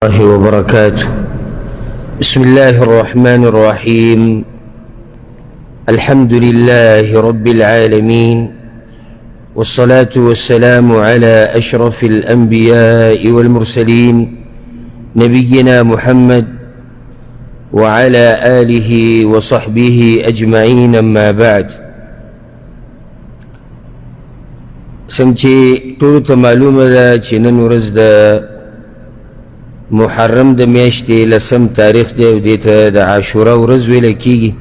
الله وبركاته. بسم الله الرحمن الرحيم. الحمد لله رب العالمين، والصلاة والسلام على أشرف الأنبياء والمرسلين، نبينا محمد وعلى آله وصحبه أجمعين، أما بعد. څنګه چې ټولو ته معلومه ده چې نن ورځ د محرم د میاشتې لسم تاریخ دی او دې ته د عاشورا ورځ ویل کېږي،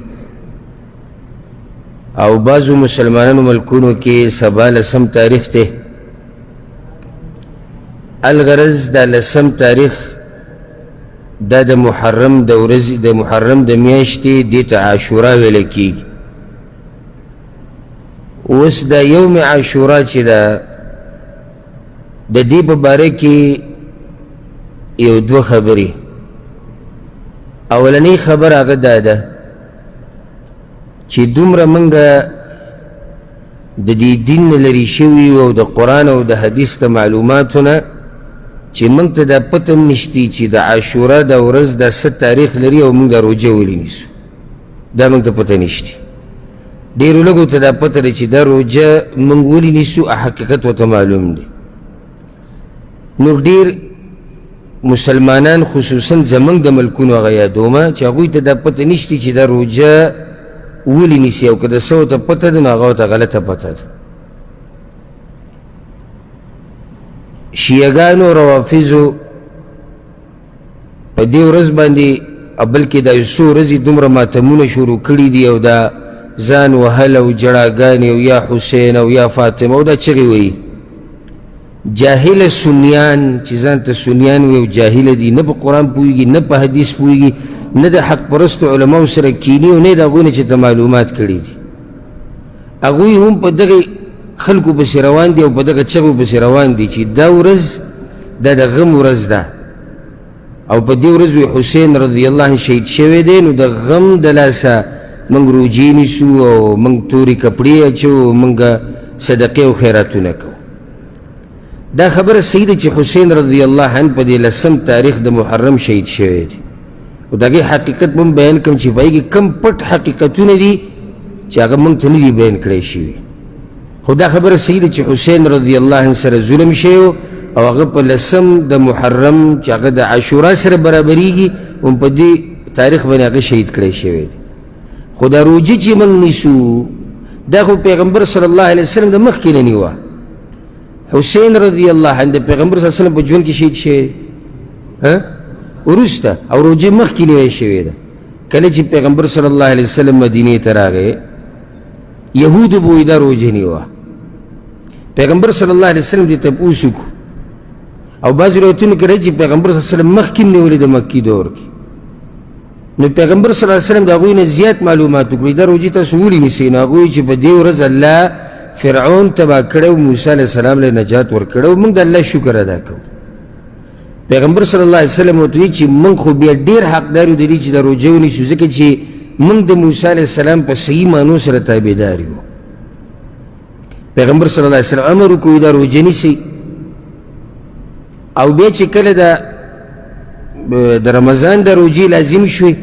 او بعضو مسلمانانو ملکونو کې سبا لسم تاریخ دی. الغرض دا لسم تاریخ دا د محرم د ورځې د محرم د میاشتې دې ته عاشورا ویل کېږي. اوس دا یوم عاشورا چې ده، د دې په باره کې یو دوه خبرې. اولنۍ خبره هغه دا ده چې دومره موږ د دې دین نه لرې شوي یو او د قرآن او د حدیث د معلوماتو نه چې موږ ته دا پته هم نشتي چې د عاشورا دا ورځ دا څه تاریخ لري او موږ دا روژه ولې نیسو، دا موږ ته پته نشتي. ډېرو لږو ته دا پته ده چې دا روژه موږ ولې نیسو، حقیقت ورته معلوم دی. نور ډېر مسلمانان خصوصا زموږ د ملکونو هغه یادومه چې هغوی ته دا پته نشتي چې دا روژه ولې نیسي، او که د څه ورته پته ده نو هغه ورته غلطه پته ده. شیعهګانو روافضو په دې ورځ باندې، بلکې دا یو څو ورځې دومره ماتمونه شروع کړي دي او دا ځان وهل او جړاګانې او یا حسین او یا فاطمه او دا چغې وایي. جاهل سنیان چې ځان ته سنیان وي او جاهل دي، نه په قرآن پوهېږي، نه په حدیث پوهېږي، نه د حق پرستو علماو سره کیني او نه د هغوی نه چې ته معلومات کړي دي، هغوی هم په دغې خلکو پسې روان دي او په دغه چغو پسې روان دي چې دا ورځ دا د غم ورځ ده او په دې ورځ وی حسین رضی الله عنه شهید شوی دی، نو د غم د لاسه موږ روژې نیسو او موږ تورې کپړې اچوو، موږ صدقې او خیراتونه کوو. دا خبره صحیح ده چې حسین رضی الله عنه په دې لسم تاریخ د محرم شهید شوی دی، او د هغې حقیقت به هم بیان کړم چې په هغې کې کوم پټ حقیقتونه دي چې هغه موږ ته نه دي بیان کړی شوي. خو دا خبره صحیح ده چې حسین رضی الله عنه سره ظلم شوی او هغه په لسم د محرم چې هغه د عاشورا سره برابرېږي هم په دې تاریخ باندې هغه شهید کړی شوی دی. خو دا روژه چې موږ نیسو دا خو پیغمبر صلی الله علیه وسلم د مخکې نه نیوه. حسین رضی الله عنه د پیغمبر صلی الله علیه وسلم په ژوند کې شهید شوی وروسته، او روژه مخکې نیول شوې ده. کله چې پیغمبر صلی الله علیه وسلم مدینې ته راغی، یهودو به وایي دا روژه نیوه. پیغمبر صلی الله علیه وسلم دې تپوس وکړو، او بعضې روایتونو کې راځي چې پیغمبر صلی الله علیه وسلم مخکې هم نیولې د مکي دور کې. نو پیغمبر صلی الله علیه وسلم د هغوی نه زیات معلومات وکړي، دا روژې تاسو ولې نیسئ؟ نو هغوی چې په دې ورځ الله فرعون تباه کړی او موسی علیه السلام له نجات ورکړی او موږ د الله شکر ادا کوو. پیغمبر صلی الله علیه وسلم ورته ویل چې موږ خو بیا ډېر حقدار یو د دې چې دا روژه ونیسو، ځکه چې موږ د موسی علیه السلام په صحیح معنو سره تابعدار یو. پیغمبر صلی الله علیه وسلم امر وکړو دا روژه نیسئ. او بیا چې کله د رمضان د روژې لازم شوې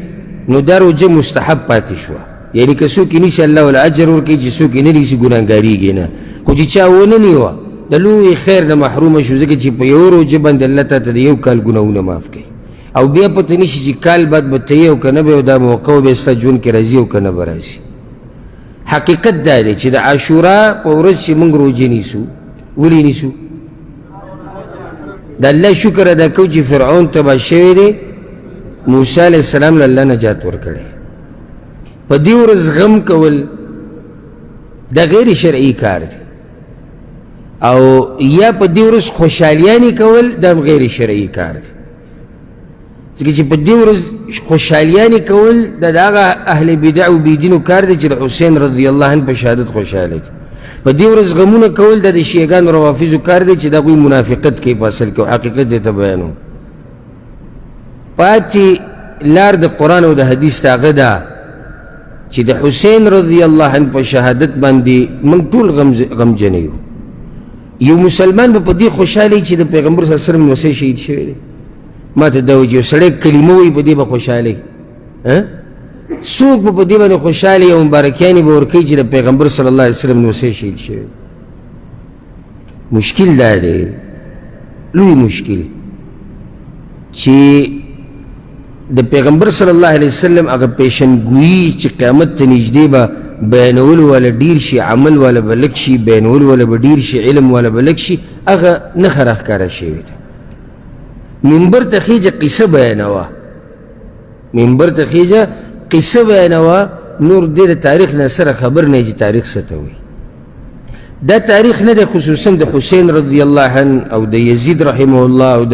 نو دا روژه مستحب پاتې شوه، یعنی که څوک یې نیسي الله وله اجر ورکوي، چې څوک یې نه نیسي ګناهګارېږي نه. خو چې چا ونه نیوه د لوی خیر نه محرومه شو، ځکه چې په یوه روژه باندې الله تا ته د یو کال ګناهونه معاف کوي، او بیا پته نشي چې کال بعد به ته یې او که نه به، او دا موقع به ستا ژوند کې راځي او که نه به راځي. حقیقت دا دی چې د عاشورا په ورځ چې موږ روژه نیسو، ولې نیسو؟ د الله شکر ادا کوو چې فرعون تباه شوی دی، موسی علیه السلام له الله نجات ورکړی. په دې ورځ غم کول دا غیر شرعي کار دی، او یا په دې ورځ خوشحالیانې کول دا هم غیر شرعي کار دی، ځکه چې په دې ورځ خوشحالیانې کول دا د هغه اهل بدع او بېدینو کار دی چې د حسین رضی الله عنه په شهادت خوشحاله دي. په دې ورځ غمونه کول دا د شیعهګانو روافضو کار دی چې د هغوی منافقت کوي په اصل کې، او حقیقت دې ته بیانوم. پاتې لار د قرآن او د حدیث ته هغه ده چې د حسین رضی الله عنه په شهادت باندې موږ ټول غمجن یو. یو مسلمان به په دې خوشحاله چې د پیغمبر صلی الله علیه وسلم لمسی شهید شوی دی، ما ته دا وایي چې یو سړی کلمه وایي په دې به خوشحاله، څوک به په دې باندې خوشحاله او مبارکیانې به ورکوي چې د پیغمبر صلی الله علیه وسلم نوسی شهید شوی. مشکل دا دی، لوی مشکل، چې د پیغمبر صلی الله علیه وسلم هغه پیشنګویي چې قیامت ته نږدې به بیانولو والا ډېر شي، عمل والا به لږ شي، بیانولو والا به ډېر شي، علم والا به لږ شي، هغه نښه راښکاره شوې ده. منبر ته خېژه قصه بیانوه، منبر ته خېژه قصه بیانوه، نور دې د تاریخ نه سره خبر نه چې تاریخ څه ته وایي. دا تاریخ نه دی خصوصا د حسین رضی الله عنه او د یزید رحمه الله او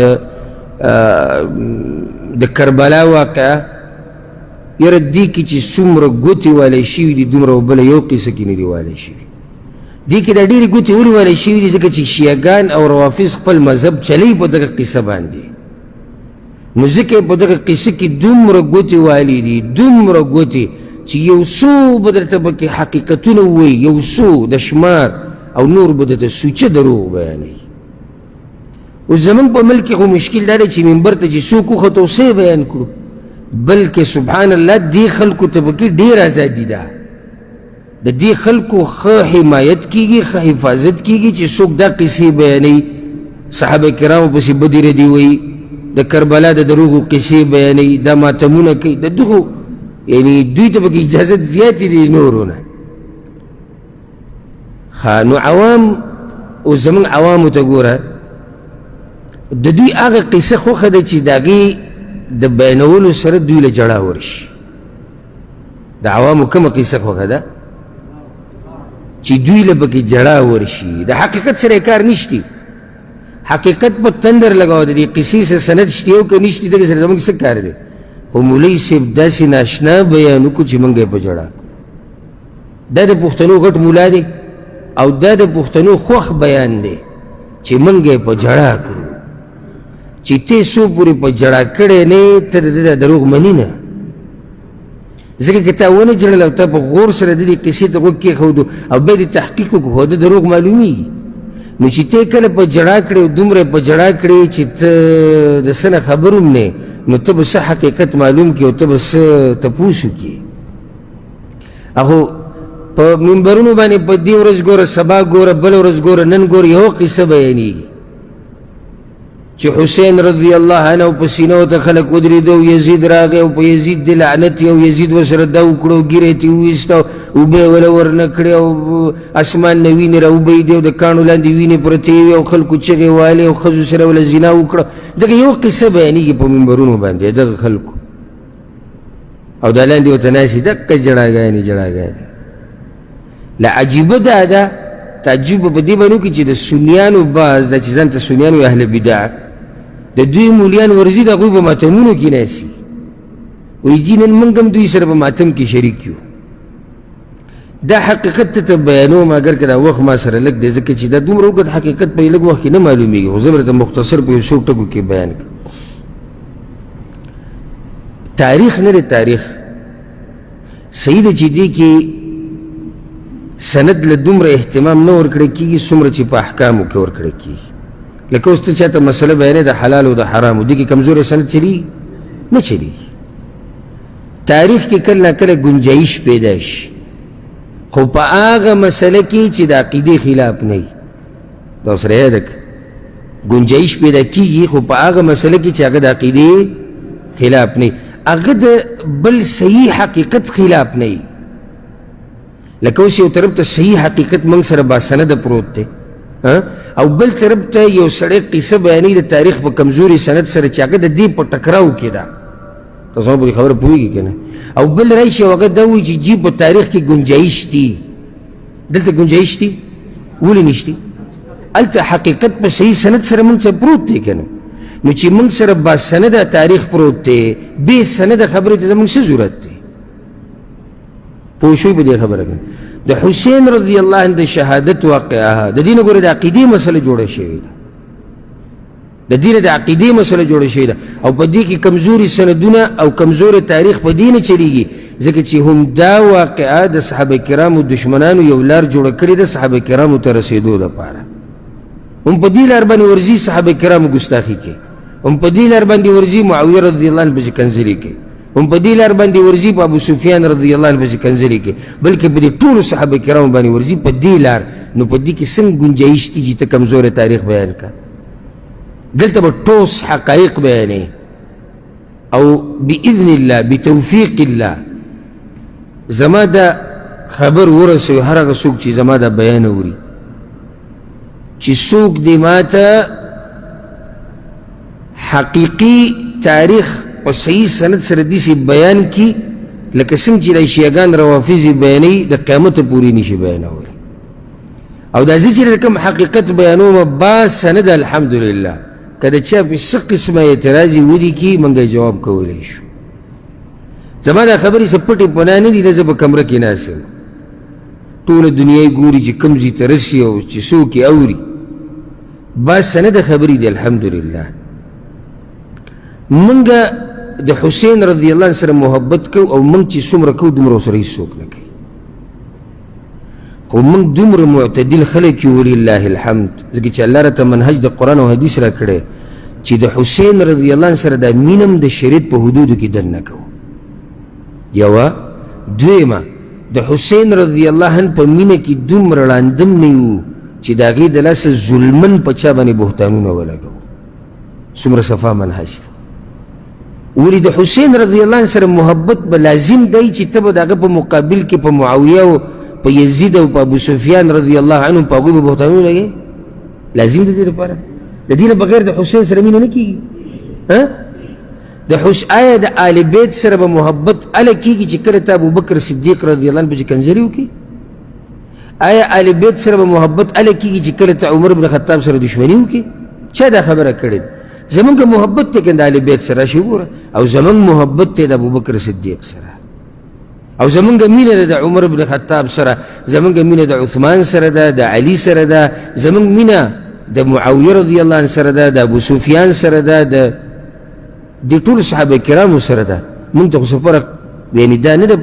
د کربلا واقعه. یاره دې کې چې څومره ګوتې والې شوي دي دومره بله یو قصه کې نه دي والې شوي. دې کې دا ډېرې ګوتې ولې والې شوي دي؟ ځکه چې شیعهګان او روافض خپل مذهب چلوي په دغه قصه باندې، نو ځکه یې په دغه قصه کې دومره ګوتې والې دي، دومره ګوتې چې یو څو به درته پکې حقیقتونه ووایي، یو څو د شمار، او نور به درته سوچه دروغ بیانوي. اوس زموږ په ملک کې خو مشکل دا دی چې منبر ته چې څوک وختو څه یې بیان کړو، بلکې سبحان الله دې خلکو ته پکې ډېره ازادي ده، د دې خلکو ښه حمایت کیږي، ښه حفاظت کیږي چې څوک دا قصې بیانوي، صحابه کرامو پسې بدې ردې وایي، د کربلا د دروغو قصې بیانوي، دا ماتمونه کوي، د دغو یعنی دوی ته پکې اجازت زیاتې دي نورو نه. ښه نو عوام اوس زموږ عوامو ته ګوره، د دوی هغه قصه خوښه ده چې د هغې د بیانولو سره دوی له ژړا ورشي. د عوامو کومه قصه خوښه ده چې دوی له پکې ژړا ورشي؟ د حقیقت سره یې کار نشتی، حقیقت په تندر لګاوه، د دې قصې سره سند شته او که نشتی دغې سره زموږ څه کار دی؟ خو مولوي صاحب داسې ناشنا بیان وکړو چې موږ یې په ژړا کړو. دا د پښتنو غټ مولا دی او دا د پښتنو خوښ بیان دی چې موږ یې په ژړا کړو. چې ته څو پورې په ژړا کړی نه یې، ته د ده دروغ مني نه، ځکه که تا ونه ژړل او تا په غور سره د دې قصې ته غوږ کېښودو او بیا دې تحقیق وکړو، خو د دروغ معلومیږي. نو چې ته کله په ژړا کړې او دومره په ژړا کړې چې ته د څه نه خبر هم نه، نو ته به څه حقیقت معلوم کړې او ته به څه تپوس وکړې. هغو په منبرونو باندې په دې ورځ ګوره، سبا ګوره، بله ورځ ګوره، نن ګوره، یوه قصه بیانېږي چې حسین رضی الله عنه په سینو ته خلک ودرېدو، یزید راغی او په یزید دې لعنت او یزید ورسره دا وکړو، ږیره یې ترې وویسته او اوبه یې وله ورنه کړې او اسمان نه وینې راوبهېدې او د کاڼو لاندې وینې پرتې وې او خلکو چغې والې او ښځو سره وله زنا وکړه. دغه یو قصه بیانېږي په منبرونو باندې دغه خلکو، او دا لاندې ورته ناست دي دقه ژړاګانې ژړاګانې. لا عجیبه دا ده، تعجب په دې باندې وکړي چې د سنیانو بعض دا چې ځان ته سنیان وي اهل بدع، د دوی مولیان ورځي د هغوی په ماتمونو کې ناست وایي جي نن موږ هم دوی سره په ماتم کې شریک یو. دا حقیقت ته ته بیانوم، اګر که دا وخت ما سره لږ دی، ځکه چې دا دومره اوږد حقیقت په لږ وخت کې نه معلومیږي، خو زه به درته مختصر په یو څو ټکو کې بیان کړم. تاریخ نه دی، تاریخ صحیح ده چې دې کې سند له دومره اهتمام نه ورکړی کېږي څومره چې په احکامو کې ورکړی کېږي. لکه اوس ته چاته مسله بیانې د حلال او د حرامو، دې کې کمزوری سند چلېږي؟ نه چلېږي. تاریخ کې کله ناکله ګنجایش پیدا شي، خو په هغه مسله کې چې د عقیدې خلاف نه وي، دا سره یاده کړه، ګنجایش پیدا کېږي خو په هغه مسله کې چې هغه د عقیدې خلاف نه وي، هغه د بل صحیح حقیقت خلاف نه وي. لکه اوس یو طرف ته صحیح حقیقت موږ سره باسنده پروت دی، او بل طرف ته یو سړی قصه بیانوي د تاریخ په کمزوري سند سره چې هغه د دې په ټکراو کې ده. تاسو په دې خبره پوهېږئ که نه؟ او بل راشي او هغه دا وایي چې جي په تاریخ کې ګنجایش دي. دلته ګنجایش دي؟ ولې نشتي؟ هلته حقیقت په صحیح سند سره موږ سره پروت دی که نه؟ نو چې موږ سره باسنده تاریخ پروت دی، بې سنده خبرې ته زموږ څه ضرورت دی؟ پوه شوئ په دې خبره کې؟ د حسین رضی الله عنه د شهادت واقعه د دې نه ګوره د عقیدې مسله جوړه شوې ده، د دې نه د عقیدې مسله جوړه شوې ده، او په دې کې کمزوري سندونه او کمزوري تاریخ په دې نه چلیږي، ځکه چې هم دا واقعه د صحابه کرامو دشمنانو یو لار جوړه کړې ده صحابه کرامو ته رسېدو دپاره. هم په دې لار باندې ورځي صحابه کرامو ګستاخي کوي، هم په دې لار باندې ورځي معاویه رضی الله عنه پسې کنځلې کوي، هم په دې لار باندې ورځي په ابو سفیان رضی الله عنه پسې کنځلې کوي، بلکې په دې ټولو صحابه کرامو باندې ورځي په دې لار. نو په دې کې څنګه ګنجایش دي چې ته کمزوری تاریخ بیان کړه؟ دلته به ټوس حقایق بیانوي او بإذن الله بتوفیق الله زما دا خبر ورسوي هر هغه څوک چې زما دا بیان اوري، چې څوک دې ما ته حقیقي تاریخ په صحیح سند سره داسې بیان کړي لکه څنګه چې دا شیعګان روافض یې بیانوي، د قیامته پورې نشي بیانولی. او دا زه چې کوم حقیقت بیانوم با سند الحمدلله، که د چا په څه قسمه اعتراض یې ولیکي موږ یې جواب کولی شو. زما دا خبرې څه پټې پناه نه دي، نه زه په کمره کې ناست یم، ټوله دنیا یې ګوري چې کوم ځای ته رسي او چې څوک یې اوري. با سنده خبرې دي الحمدلله. موږ د حسین رضی الله عنه سره محبت کوو او موږ چې څومره کوو دومره ورسره هېڅوک نه کوي، خو موږ دومره معتدل خلک یو ولله الحمد، ځکه چې الله راته منهج د قرآن او حدیث راکړی چې د حسین رضی الله عنه سره دا مینه هم د شریعت په حدودو کې دننه کوو. یوه دویمه، د حسین رضی الله عنه په مینه کې دومره ړاندم نه یو چې د هغې د لاسه ظلمن په چا باندې بهتانونه ولګوو. څومره صفا منهج دی. ولې د حسین رضی الله عنه سره محبت به لازم دی چې ته به د هغه په مقابل کې په معاویه او په یزید او په ابو سفیان رضی الله عنهم په هغوی به بهتانونه لګوې؟ لازم دی دې لپاره. د دې نه بغیر د حسین سره مینه نه کېږي. د آیا د آل بیت سره به محبت هله کېږي چې کله ته ابوبکر صدیق رضی الله عنه پسې کنځلې وکړي؟ آیا آل بیت سره به محبت هله کېږي چې کله ته عمر بن خطاب سره دښمني وکړي؟ چا دا خبره کړې ده؟ زمونږ محبت دی که د آل بیت سره راشي وګوره، او زمونږ محبت دی د ابوبکر صدیق سره، او زمونږ مینه ده د عمر بن خطاب سره، زمونږ مینه د عثمان سره ده، د علي سره ده، زمونږ مینه د معاویه رضی الله عنه سره ده، د ابو سفیان سره ده، د دې ټولو صحابه کرامو سره ده. مونږ ته خو څه فرق یعنې دا نه ده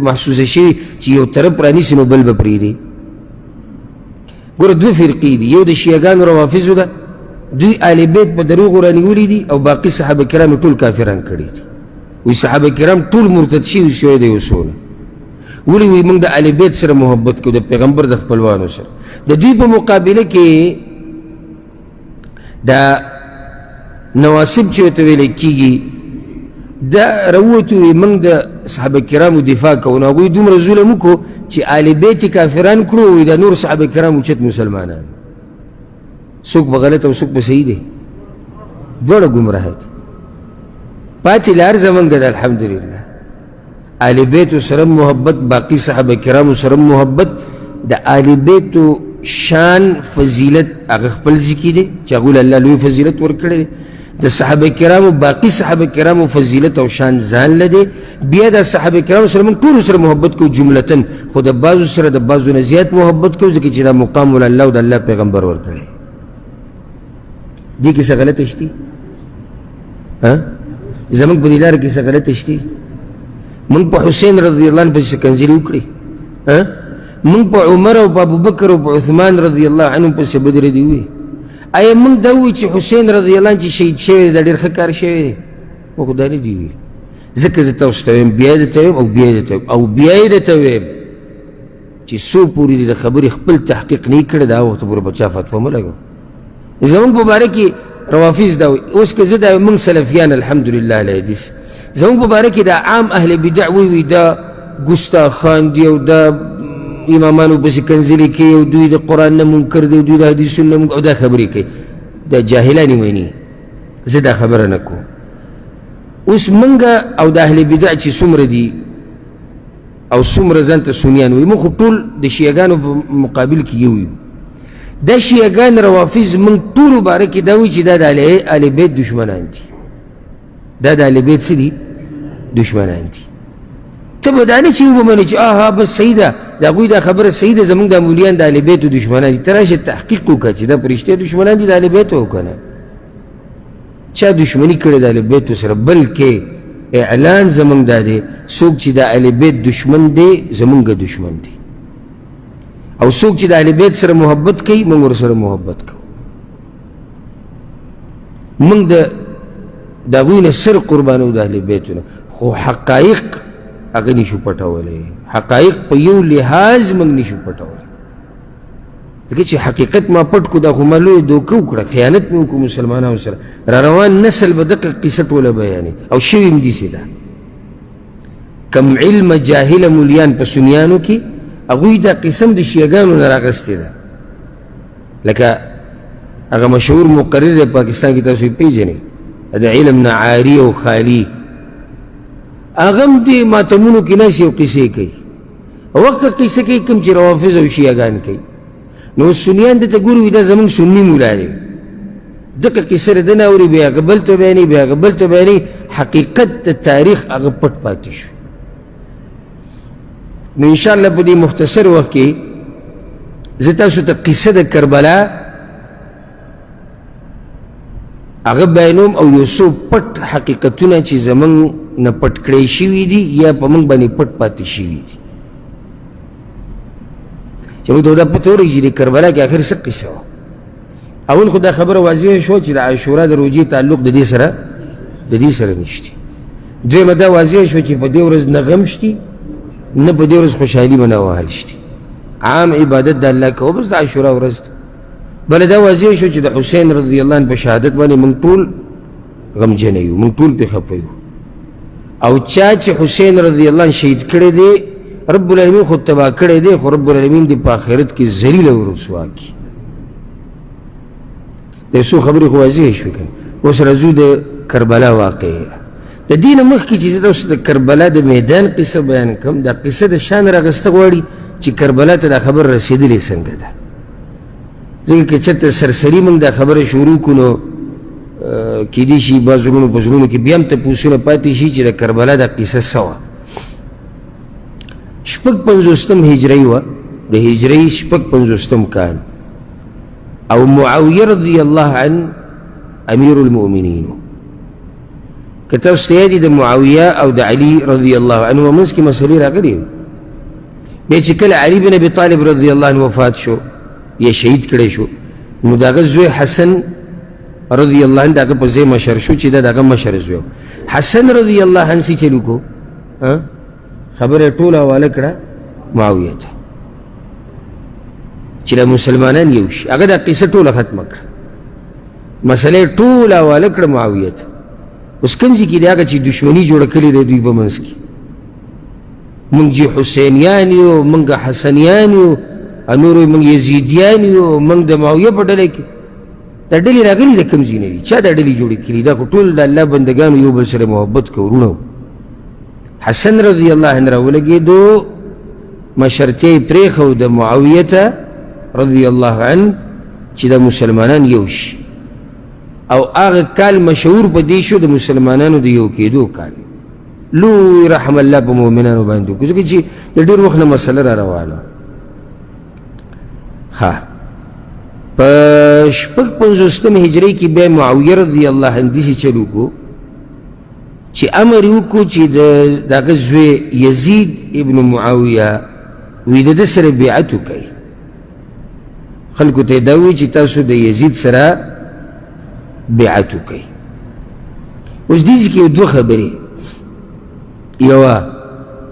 محسوسه شوې چې یو طرف رانیسي نو بل به پرېږدي. ګوره دوه فرقې دي، یو د شیعګانو روافضو ده، دوی آل بیت په دروغو رانیولي دي او باقي صحابه کرام یې ټول کافران کړي دي. وایي صحابه کرام ټول مرتد شوي سوی دی یو څو نه. ولې؟ وایي موږ د آل بیت سره محبت کوو، د پیغمبر د خپلوانو سره. د دوی په مقابله کې دا نواسب چې ورته ویل کېږي دا راووتو، وایي موږ د صحابه کرامو دفاع کوو. نو هغوی دومره ظلم وکړو چې آل بیت یې کافران کړو، وایي دا نور صحابه کرام اوچت مسلمانان. څوک به غلط او څوک به صحیح دی، دواړه ګمراه دي. پاتې لار زمونږ ده الحمدلله، آل بیتو سره محبت، باقي صحابه کرامو سره محبت. د آل بیتو شان فضیلت هغه خپل ځای کې دی چې هغوی له الله لوی فضیلت ورکړی دی. د صحابه کرامو باقي صحابه کرامو فضیلت او شان ځان له دی. بیا د صحابه کرامو سره موږ ټولو سره محبت کوو جملتاً، خو د بعضو سره د بعضو نه زیات محبت کوو، ځکه چې دا مقام ول الله او د الله پیغمبر ورکړی. دې کې څه غلطه شتي؟ زموږ په دې لاره کې څه غلطه شتي؟ موږ په حسین رضی الله عنه پسې کنځلې وکړې، موږ په عمر او په ابوبکر او په عثمان رضی الله عنهم پسې بدرې دي ووایي. آیا موږ دا ووایو چې حسین رضی الله عنه چې شهید شوی دی دا ډېر ښه کار شوی دی؟ موږ خو دا نه دي ویلي. ځکه زه تاسو ته وایم، بیا یې درته وایم او بیا یې درته وایم او بیا یې درته وایم چې څو پورې دې د خبرې خپل تحقیق نه کړی دا وخت پورې په چا فتوا مه لګوه. زموږ په باره کې روافض دا وایي، اوس که زه دا موږ سلفیان الحمدلله علی حدیث، زموږ په باره کې دا عام اهل بدع وایي دا ګستاخان دي او دا امامانو پسې کنځلې کوي او دوی د قرآن نه منکر دي او دوی د حدیثونو نه منکر او دا خبرې کوي، دا جاهلان یې مني. زه دا خبره نه کوم. اوس موږ او د اهل بدع چې څومره دي او څومره ځان ته سنیان وایي، موږ خو ټول د شیعګانو په مقابل کې یو یو. دا شیعګان روافض موږ ټولو باره کې دا وایي چې دا د آل بیت دښمنان دي، دا د آل بیت څه دي؟ دښمنان دي. ته به دا نه چې ومنې چې آها بس صحیح ده، د هغوی دا خبره صحیح ده، زموږ دا مولیان د آل بیتو دښمنان دي. ته راشه تحقیق وکړه چې دا په رښتیا دښمنان دي د آل بیتو او که نه. چا دښمني کړې د آل بیتو سره؟ بلکې اعلان زموږ دا دی، څوک چې د آل بیت دښمن دی زموږ دښمن دی، او څوک چې د آل بیت سره محبت کوي موږ ورسره محبت کوو. موږ د د هغوی نه سر قربانو د اهل بیتو نه، خو حقایق هغه نشو پټولی. حقایق په یو لحاظ موږ نشو پټولی، ځکه چې حقیقت ما پټ کړو، دا خو ما لویه دوکه وکړه، خیانت مې وکړو مسلمانانو سره. را روان نسل به دقه قصه ټوله بیانوي، او شوي هم دي. ده کم علم جاهله مولیان په سنیانو کې هغوی دا قسم د شیعګانو نه راغستې ده. لکه هغه مشهور مقرر دی پاکستان کې، تاسو یې پېژنئ، د علم نه عاري او خالي، هغه هم دې ماتمونو کې ناست او قصې کوي. وخت قصه کوي کوم چې روافض او شیعګان کوي. نو سنیان دې ته ګوري، وایي دا زموږ سني مولا دی، دغه قصه د ده نه اوري، بیا هغه بل ته بیانوي، بیا هغه بل ته بیانوي. حقیقت د تاریخ هغه پټ پاتې شو. نو انشاءالله په دې مختصر وخت کې زه تاسو ته قصه د کربلا هغه بیانوم، او یو څو پټ حقیقتونه چې زمونږ نه پټ کړی شوي دي یا په موږ باندې پټ پاتې شوي دي، چې موږ ته دا پته ولګي چې د کربلا کې اخر څه قصه وه. اول خو دا خبره واضح شو چې د عاشورا د روژې تعلق د دې سره نشته. دویمه دا واضح شو چې په دې ورځ نه غم شتي، نه په دې ورځ خوشحالي منه وهل شتي، عام عبادت د الله کوه، بس د عاشورا ورځ ده. بله دا واضح شو چې د حسین رضی الله عنه په شهادت باندې موږ ټول غمجن یو، موږ ټول پرې خفه یو، او چا چې حسین رضی الله عنه شهید کړی دی، رب العالمین خو تباه کړی دی، خو رب العالمین دې په آخرت کې ذلیل او رسوا کړي. د څو خبرې خو واضح شو که اوس راځو د کربلا واقعې. د دې نه مخکې چې زه تاسو د کربلا د میدان قصه بیان کړم، دا قصه د شان راغسته غواړي چې کربلا ته دا خبر رسېدلې څنګه ده. ځکه که چېرته سرسري موږ دا خبره شروع کړو، نو کیدای شي بعض وروڼو په زړونو کې بیا هم تپوسونه پاتې شي چې د کربلا دا قصه څه وه. 56 هجري وه، د هجري 56 کال، او معاویه رضی الله عنه امیر المؤمنین. که تاسو ته یاد د معاویه او د علی رضی الله عنه منځ کې مسلې راغلې وې. بیا چې کله علی بن ابي طالب رضی الله عنه وفات شو یا شهید کړی شو، نو د هغه زوی حسن رضی الله عنه د هغه په ځای مشر شو، چې دا د هغه مشر زوی و. حسن رضی الله عنه څه چل وکړو؟ خبره یې ټوله حواله کړه معاویه ته چې دا مسلمانان یو شي. هغه دا قصه ټوله ختمه کړه، مسله یې ټوله حواله کړه معاویه ته. اوس کوم ځای کې د هغه چې دښمني جوړه کړې ده دوی په منځ کې، موږ چې حسینیان یو، موږ حسنیان یو، نور موږ یزیدیان یو، موږ د معاویه په ډله کې، دا ډلې راغلي د کوم ځای نه دي؟ چا دا ډلې جوړې کړي؟ دا خو ټول د الله بندګانو یو بل سره محبت کوي وروڼه. حسن رضی الله عنه راولګېدو، مشرتیا یې پرېښوده معاویه ته رضی الله عنه چې دا مسلمانان یو شي. او هغه کال مشهور په دې شو د مسلمانانو د یو کېدو کال. لوی رحم الله په مؤمنانو باندې وکړو، ځکه چې د ډېر وخت نه مسله را روانه. ښه، په 56 هجري کې بیا معاویه رضی الله عنه داسې چل وکړو چې امر یې وکړو چې د هغه زوی یزید ابن معاویه وایي د ده سره بیعت وکړئ. خلکو ته یې دا ووایي چې تاسو د یزید سره بیعت وکړئ. اوس دې ځای کې دوه خبرې. یوه،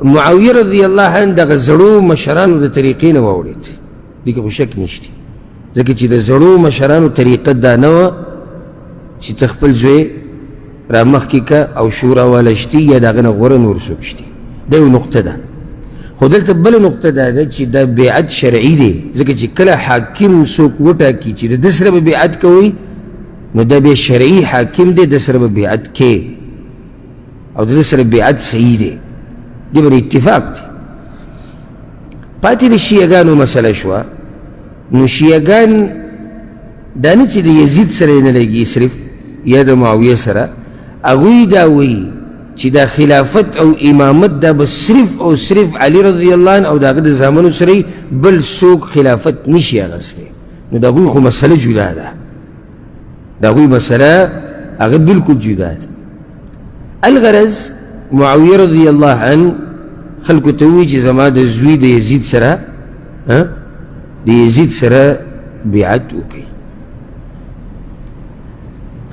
معاویه رضی الله عنه دغه زړو مشرانو د طریقې نه واوړېد، دې کې خو شک نشته، ځکه چې د زړو مشرانو طریقه دا نه وه چې ته خپل زوی را مخکې که او شورا والا شتي یا د هغه نه غوره نور څوک شتي. دا یو نقطه ده. خو دلته بله نقطه دا ده چې دا بیعت شرعي دی، ځکه چې کله حاکم څوک وټاکي چې د ده سره به بیعت کوئ، نو دا بیا شرعي حاکم دی، ده سره به بیعت کوي او د ده سره بیعت صحیح دی، دې باندې اتفاق دی. پاتې د شیعهګانو مسله شوه، نو شیعهګان دا نه چې د یزید سره یې نه لګي صرف یا د معاویه سره، هغوی دا وایي چې دا خلافت او امامت دا به صرف او صرف علی رضی الله عنه او د هغه د زامنو سره بل څوک خلافت نشي اخیستی. نو د هغوی خو مسله جدا ده، د هغوی مسله هغه بالکل جدا ده. الغرض معاویه رضی الله عنه خلکو ته ووایي چې زما د زوی د یزید سره د یزید سره بیعت وکړي.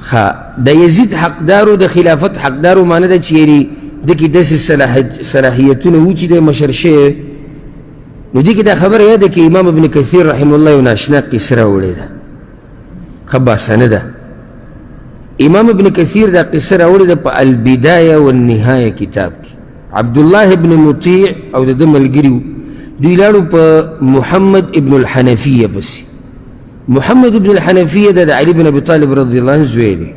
ښه، د یزید حقدارو، د خلافت حقدارو معنی ده چې یعنې ده کې داسې صلاحیتونه وو چې دی مشر شوی. نو دې کې دا خبره یاده کړي، امام ابن کثیر رحمه الله یو ناشنا قصه راوړې ده، ښه باسنه ده. امام ابن کثیر دا قصه راوړې ده په البدایه والنهایه کتاب کې. عبدالله ابن مطیع او د ده ملګري وو، دوی لاړو په محمد ابن الحنفیه پسې. محمد ابن الحنفیه د علي بن ابي طالب رضی الله عنه زوی دی،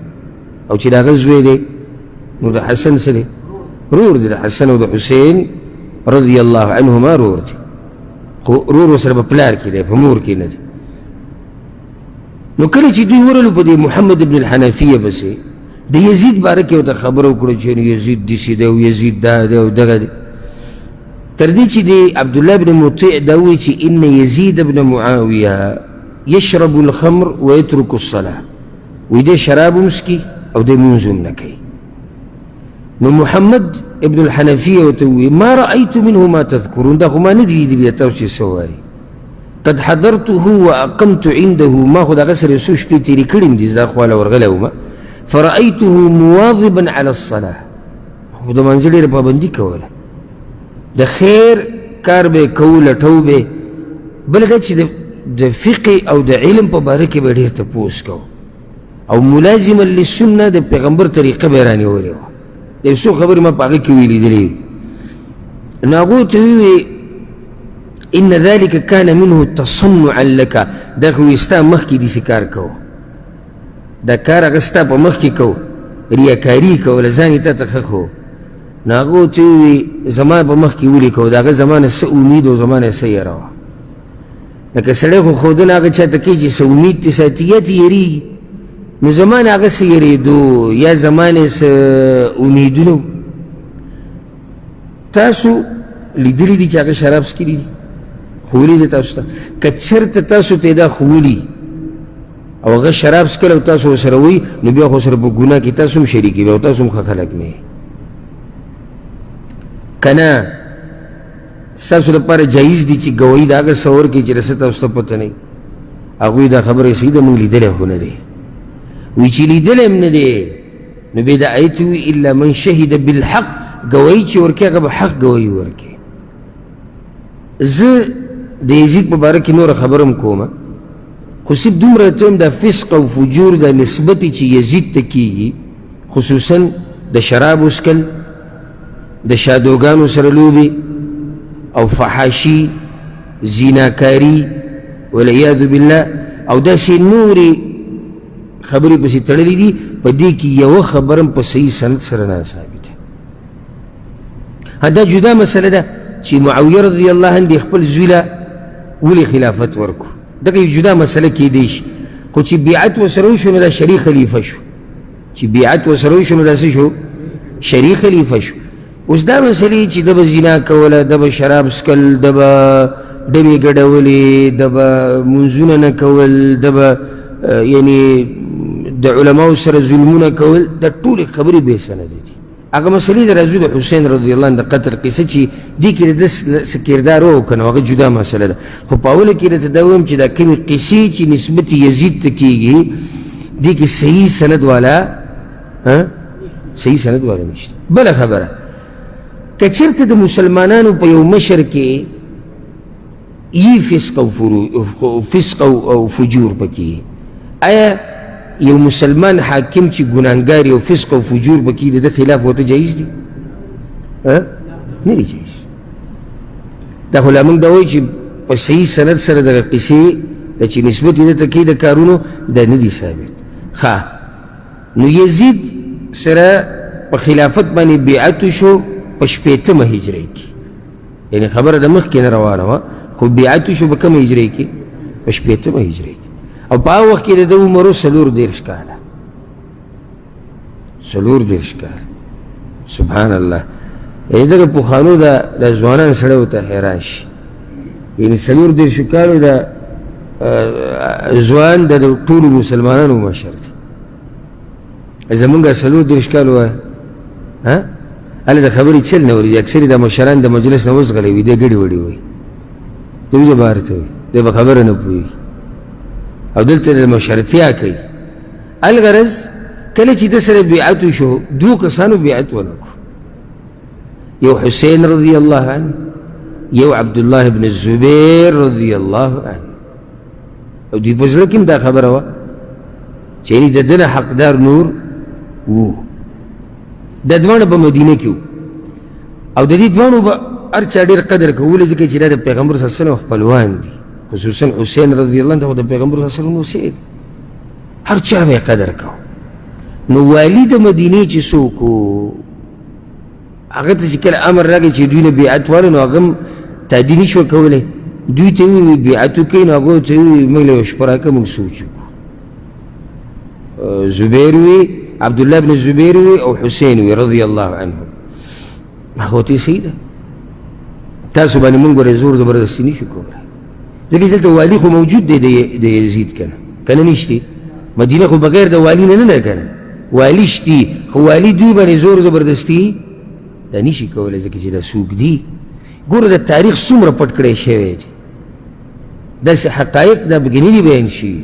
او چې د هغه زوی دی نو د حسن څه دی؟ رور دی، د حسن او د حسین رضی الله عنهما رور دی، خو رور ورسره په پلار کې دی، په مور کې نه دی. نو کله چې دوی ورغلو په دې محمد ابن الحنفیه پسې، د یزید باره کې ورته خبره وکړه چې یزید داسې دی او یزید دا دی او دغه دی، تر دې چې دی عبدالله بن مطیع دا ووایي چې ان یزید بن معاویه یشرب الخمر ویترک الصلاة، وایي دی شراب هم څکي او دی لمونځ هم نه کوي. نو محمد ابن الحنفیه ورته ووایي ما رأیت منه ما تذکرون، دا خو ما نه دي لیدلي تاسو چې څه وایي. قد حضرته وأقمت عنده، ما خو د هغه سره څو شپې تېرې کړې هم دي، زه دا خواله ورغلی وم. فرأیته مواظبا علی الصلاة، خو د لمانځه ډېره پابندي کوله، د خیر کار به یې کوو، لټو به. بله دا چې د فقه او د علم په باره کې به ډېر تپوس کوو، او ملازما للسنه د پیغمبر طریقه به یې رانیولې وه. د یو څو خبرې ما په هغه کې ویلي. نو هغو ته ووایي ان ذلك كان منه تصنعا لك، دا خو یې ستا مخکې داسې کار کوو، دا کار هغه ستا په مخکې کوو، ریاکاري کوله، ځان یې تا ته ښه ښوو. نو هغه ورته ووایي زما په مخکې ولې کوو، د هغه زما نه څه امید او زما نه څه یره وه. لکه سړی خو ښودنه هغه چا ته کوي چې څه امید ترې ساتي یا ترې یېرېږي، نو زما نه هغه څه یېرېدو یا زما نه څه امیدونه. تاسو لیدلي دي چې هغه شراب څکلي دي، ښوولي دي تاسو ته؟ که چېرته تاسو ته یې دا ښوولي او هغه شراب څکل او تاسو ورسره وئ، نو بیا خو سره په ګناه کې تاسو هم شریک یئ او تاسو هم ښه خلک نه یئ. که نه ستاسو لپاره جایز دي چې ګواهي د هغه څه ورکړئ چې څه تاسو ته پته نه وي. هغوی دا خبره صحیح ده، موږ لیدلی خو نه دی. وایي چې لیدلی هم نه دی، نو بیا د آیت وي الا من شهد بالحق، ګواهي چې ورکوي هغه به حق ګواهي ورکوي. زه د یزید په باره کې نوره خبره هم کومه، خو صرف دومره ته هم د فسق او فجور د نسبت چې یزید ته کېږي، خصوصا د شرابو څکل، د شادوګانو سره لوبې او فحاشي، زیناکاري والعیاذ بالله، او داسې نورې خبرې پسې تړلې دي، په دې کې یوه خبره هم په صحیح سند سره نه ثابته. دا جدا مسله ده چې معاویه رضی الله عنه د خپل زوی له ولې خلافت ورکړو، دغه یو جدا مسله کېدی شي. خو چې بیعت ورسره وشو نو دا شرعي خلیفه شو، چې بیعت ورسره وشو نو دا څه شو؟ شرعي خلیفه شو. اوس دا مسلې چې ده به زنا کوله، ده به شراب څکل، ده به ډبې ګډولې، ده به لمونځونه نه کول، ده به یعنې د علماو سره ظلمونه کول، دا ټولې خبرې بې سنده دي. هغه مسلې د راځو د حسین رضی الله عنه د قتل قصه چې دې کې د ده څه کردار و که نه، هغه جدا مسله ده. خو په اوله کې درته دا وایم چې دا کومې قصې چې نسبت یزید ته کېږي، دې کې صحیح سند والا صحیح سند والا نشته. بله خبره، که چېرته د مسلمانانو په یو مشر کې یي فسق او فسق او فجور پکې، آیا یو مسلمان حاکم چې ګناهګار او فسق او فجور پکې د ده خلاف ورته جایز دی؟ نه دی جایز. دا خو لا موږ دا وایو چې په صحیح سند سره دغه قصې د چې نسبت یې ده ته کوي د کارونو، دا نه دي ثابت. ښه، نو یزید سره په خلافت باندې بیعت شو په شپېتمه هجرۍ کې، یعنې خبره د مخکې نه روانه وه، خو بیعت شو په کومه هجرۍ کې؟ په شپېتمه هجرۍ کې. او په هغه وخت کې د ده عمر و 34 کاله، 34 کاله. سبحان الله، یعنې دغه پخوانو دا ځوانان سړی ورته حیران شي، یعنې 34 کالو دا ځوان د ټولو مسلمانانو مشر دی. زمونږ 34 کالو وه، هله د خبرې چل نه ورېږي، اکثرې دا مشران د مجلس نه وځغلوي، وي دی ګډې وډې وایي، دی وځه بهر ته وایي، دی به خبره نه پوهېږي، او دلته د مشرتیا کوي. الغرض کله چې ده سره بیعت وشو، دوو کسانو بیعت ونه کړو، یو حسین رضی الله عنه، یو عبدالله بن الزبیر رضی الله عنه. او دوی په زړه کې هم دا خبره وه چې یعنې د ده نه حقدار نور وو. دا دواړه په مدینه کې وو، او د دې دواړو به هر چا ډېر قدر کولی، ځکه چې دا د پیغمبر صلی الله علیه وسلم خپلوان دي، خصوصا حسین رضی الله عنه خو د پیغمبر صلی الله علیه وسلم نوسی دی، هر چا به یې قدر کوو. نو والي د مدینې چې څوک و، هغه ته چې کله امر راغی چې دوی نه بیعت والو، نو هغه هم تادي نه شوه کولی. دوی ته یې وویل بیعت وکړئ، نو هغه ورته وویل موږ له یوه شپه راکړه، موږ سوچ وکړو. زبیر وي، عبدالله بن زبیر وي او حسین وي رضی الله عنهم. هغه ورته صحیح ده، تاسو باندې موږ ګورې زور زبردستي نه شو کولی، ځکه چې دلته والي خو موجود دی د یزید، که نه که نه نشتي. مدینه خو بغیر د والي نه نه ده، که نه والي شتي، خو والي دوی باندې زور زبردستي دا نشي کولی، ځکه چې دا څوک دي. ګوره د تاریخ څومره پټ کړی شوی دی، داسې حقایق دا پکې نه دي بیان شوي.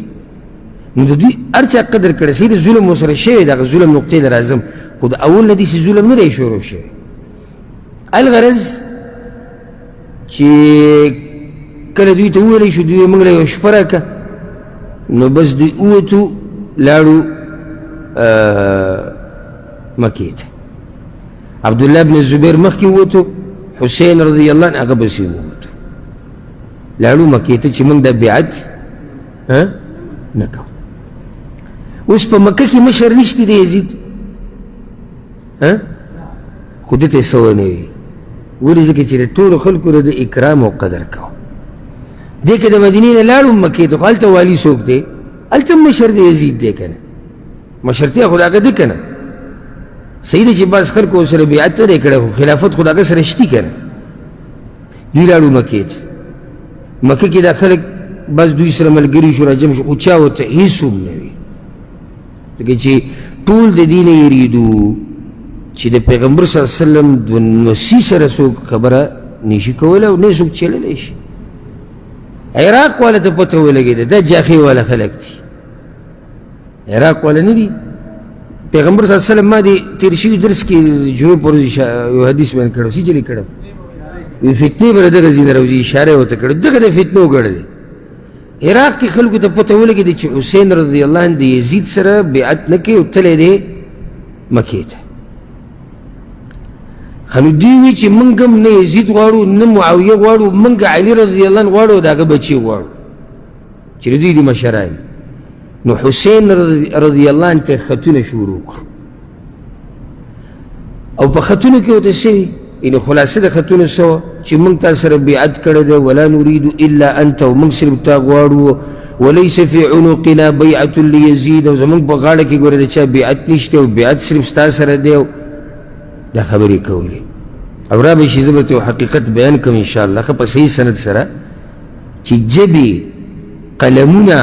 نو د دوی هر چا قدر کړی، صحیح دی ظلم ورسره شوی، دغه ظلم نقطې ته راځم، خو د اول نه داسې ظلم نه دی شروع شوی. الغرض چې کله دوی ته وویلی شو، دوی موږ له یوه شپه راکړه، نو بس دوی ووتو لاړو مکې ته. عبدالله بن زبیر مخکې ووتو، حسین رضی الله عنه هغه پسې ووتو، لاړو مکې ته چې موږ دا بیعت نه کوو. اوس په مکه کې مشر نشته دی یزید، خو ده ته یې څه ونه وي، ولې؟ ځکه چې د ټولو خلکو د اکرام او قدر کوه. دی که د مدینې نه لاړو مکې ته، خو هلته والي څوک دی؟ هلته هم مشر دی یزید دی که نه، مشرتیا خو د هغه ده که نه. صحیح ده چې بعض خلکو ورسره بیعت نه دی کړی، خو خلافت خو د هغه سره شتي که نه. دوی لاړو مکې ته، مکه کې دا خلک بس دوی سره ملګري شو، راجم شو، خو چا ورته هېڅ هم نه وي، ځکه چې ټول د دې نه یېرېدو چې د پیغمبر صلی الله علیه وسلم د نوسي سره څوک خبره نشي کولی او نه څوک چللی شي. عراق والا ته پته ولګېده، دا جاخې والا خلک دي، عراق والا نه دي. پیغمبر صلی الله علیه وسلم ما دې تېر شوي درس کې جمعې په ورځ یو حدیث بیان کړی، څه چلې کړی، وی فتنې به له دغه ځای نه راوځي، اشاره یې ورته کړې، دغه د فتنو ګړ دی. عراق کې خلکو ته پته ولګېده چې حسین رضی الله عنه د یزید سره بیعت نه کوي او تللی دی مکې ته. نو دوی وي چې موږ هم نه یزید غواړو، نه معاویه غواړو، موږ علي رضی الله عنه غواړو، د هغه بچي غواړو چې د دوی دي مشران. نو حسین رضی الله عنه ته خطونه شروع کړو، او په خطونو کې ورته څه وي؟ یعنې خلاصه د خطونو څه وه چې موږ تا سره بیعت کړی دی، ولا نرید الا انت، او موږ صرف تا غواړو، وليس في عنقنا بيعة ليزيد، او زموږ په غاړه کې ګوره د چا بیعت نشته، او بیعت صرف ستا سره دی. او دا خبرې کولې. او را به شي، زه به ته یو حقیقت بیان کړم انشاءالله، ښه په صحیح سند سره، چې ژبې قلمونه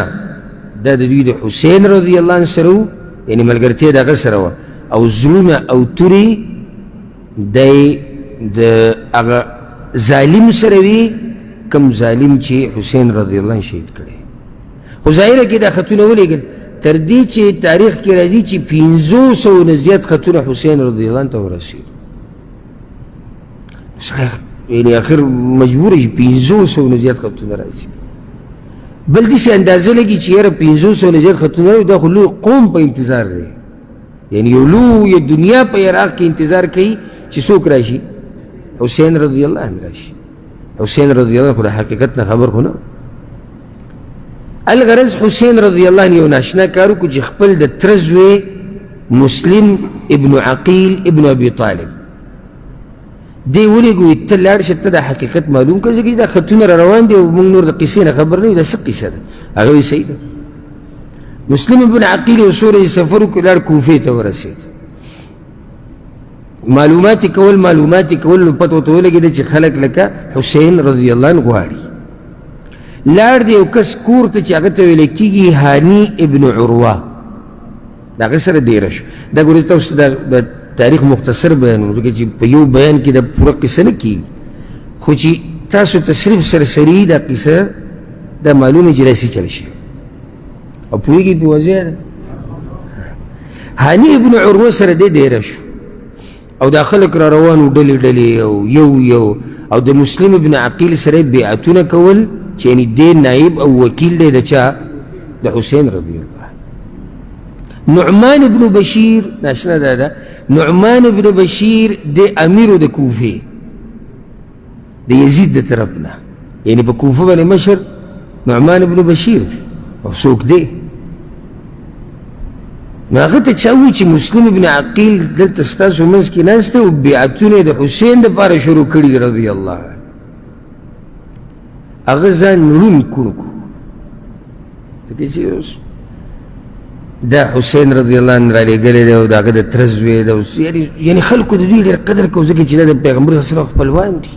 دا د دوی د حسین رضی الله عنه سره وو، یعنې ملګرتیا د هغه سره وه، او زړونه او تورې دی د هغه ظالم سره وي کوم ظالم چې حسین رضی الله عنه شهید کړی. خو ظاهره کې دا خطونه ولېږل، تر دې چې تاریخ کې راځي چې 500 نه زیات خطونه حسین رضی الله عنه ته ورسېدل. سړی یعنې اخر مجبور شي 500 نه زیات خطونه راځي. بل داسې اندازه لګي چې یاره 500 نه زیات خطونه راځي، دا خو لوی قوم په انتظار دی، یعنې یو لویه دنیا په عراق کې انتظار کوي چې څوک راشي، حسین رضی الله عنه راشي. حسین رضی الله عنه خو د حقیقت نه خبر خو نه. الغرض حسین رضی الله عنه یو ناشنا کار وکړو چې خپل د تره زوی مسلم ابن عقیل ابن ابي طالب دی ولېږو، ته لاړ شه، ته د حقیقت معلوم کړه، ځکه چې دا خطونه را روان دي او موږ نور د قصې نه خبر نه یو، دا څه قصه ده؟ هغه وایي صحیح ده. مسلم ابن عقیل یو څو ورځې سفر وکړ، لاړ کوفې ته ورسېد، معلومات یې کول، معلومات یې کول، نو پته ورته ولګېده چې خلک لکه حسین رضی الله عنه غواړي. لاړ دی یو کس کور ته چې هغه ته ویل کېږي هاني ابن عروه، د هغه سره ډېره شو. دا ګورئ تاسو ته د تاریخ مختصر بیانوم، ځکه چې په یو بیان کې د پوره قصه نه کېږي، خو چې تاسو ته صرف سرسري دا قصه دا معلومه چې داسې چل شي او پوهېږي په واضح ده. هاني ابن عروه سره دی دېره شو او دا خلک را روان وو ډلې ډلې او یو یو، او د مسلم ابن عقیل سره بیعتونه کول چې یعنې دی نایب او وکیل دی د چا؟ د حسین رضی الله. نعمان ابن بشیر ناشنا ده، ده نعمان ابن بشیر د امیر د کوفې د یزید د طرف نه، یعنې په کوفه باندې مشر نعمان ابن بشیر دی او څوک دی. نو هغه ته چا وویل چې مسلم ابن عقیل دلته ستاسو منځ کې ناست دی او بیعتونه یې د حسین دپاره شروع کړي دي رضی الله عنه. هغه ځان ړوند کوڼ کړو، ځکه چې اوس دا حسین رضی الله عنه رالیږلی دی او د هغه د تره زوی دی، یعنې خلکو د دوی ډېر قدر کوو ځکه چې دا د پیغمبر صلی الله علیه وسلم خپلوان دي.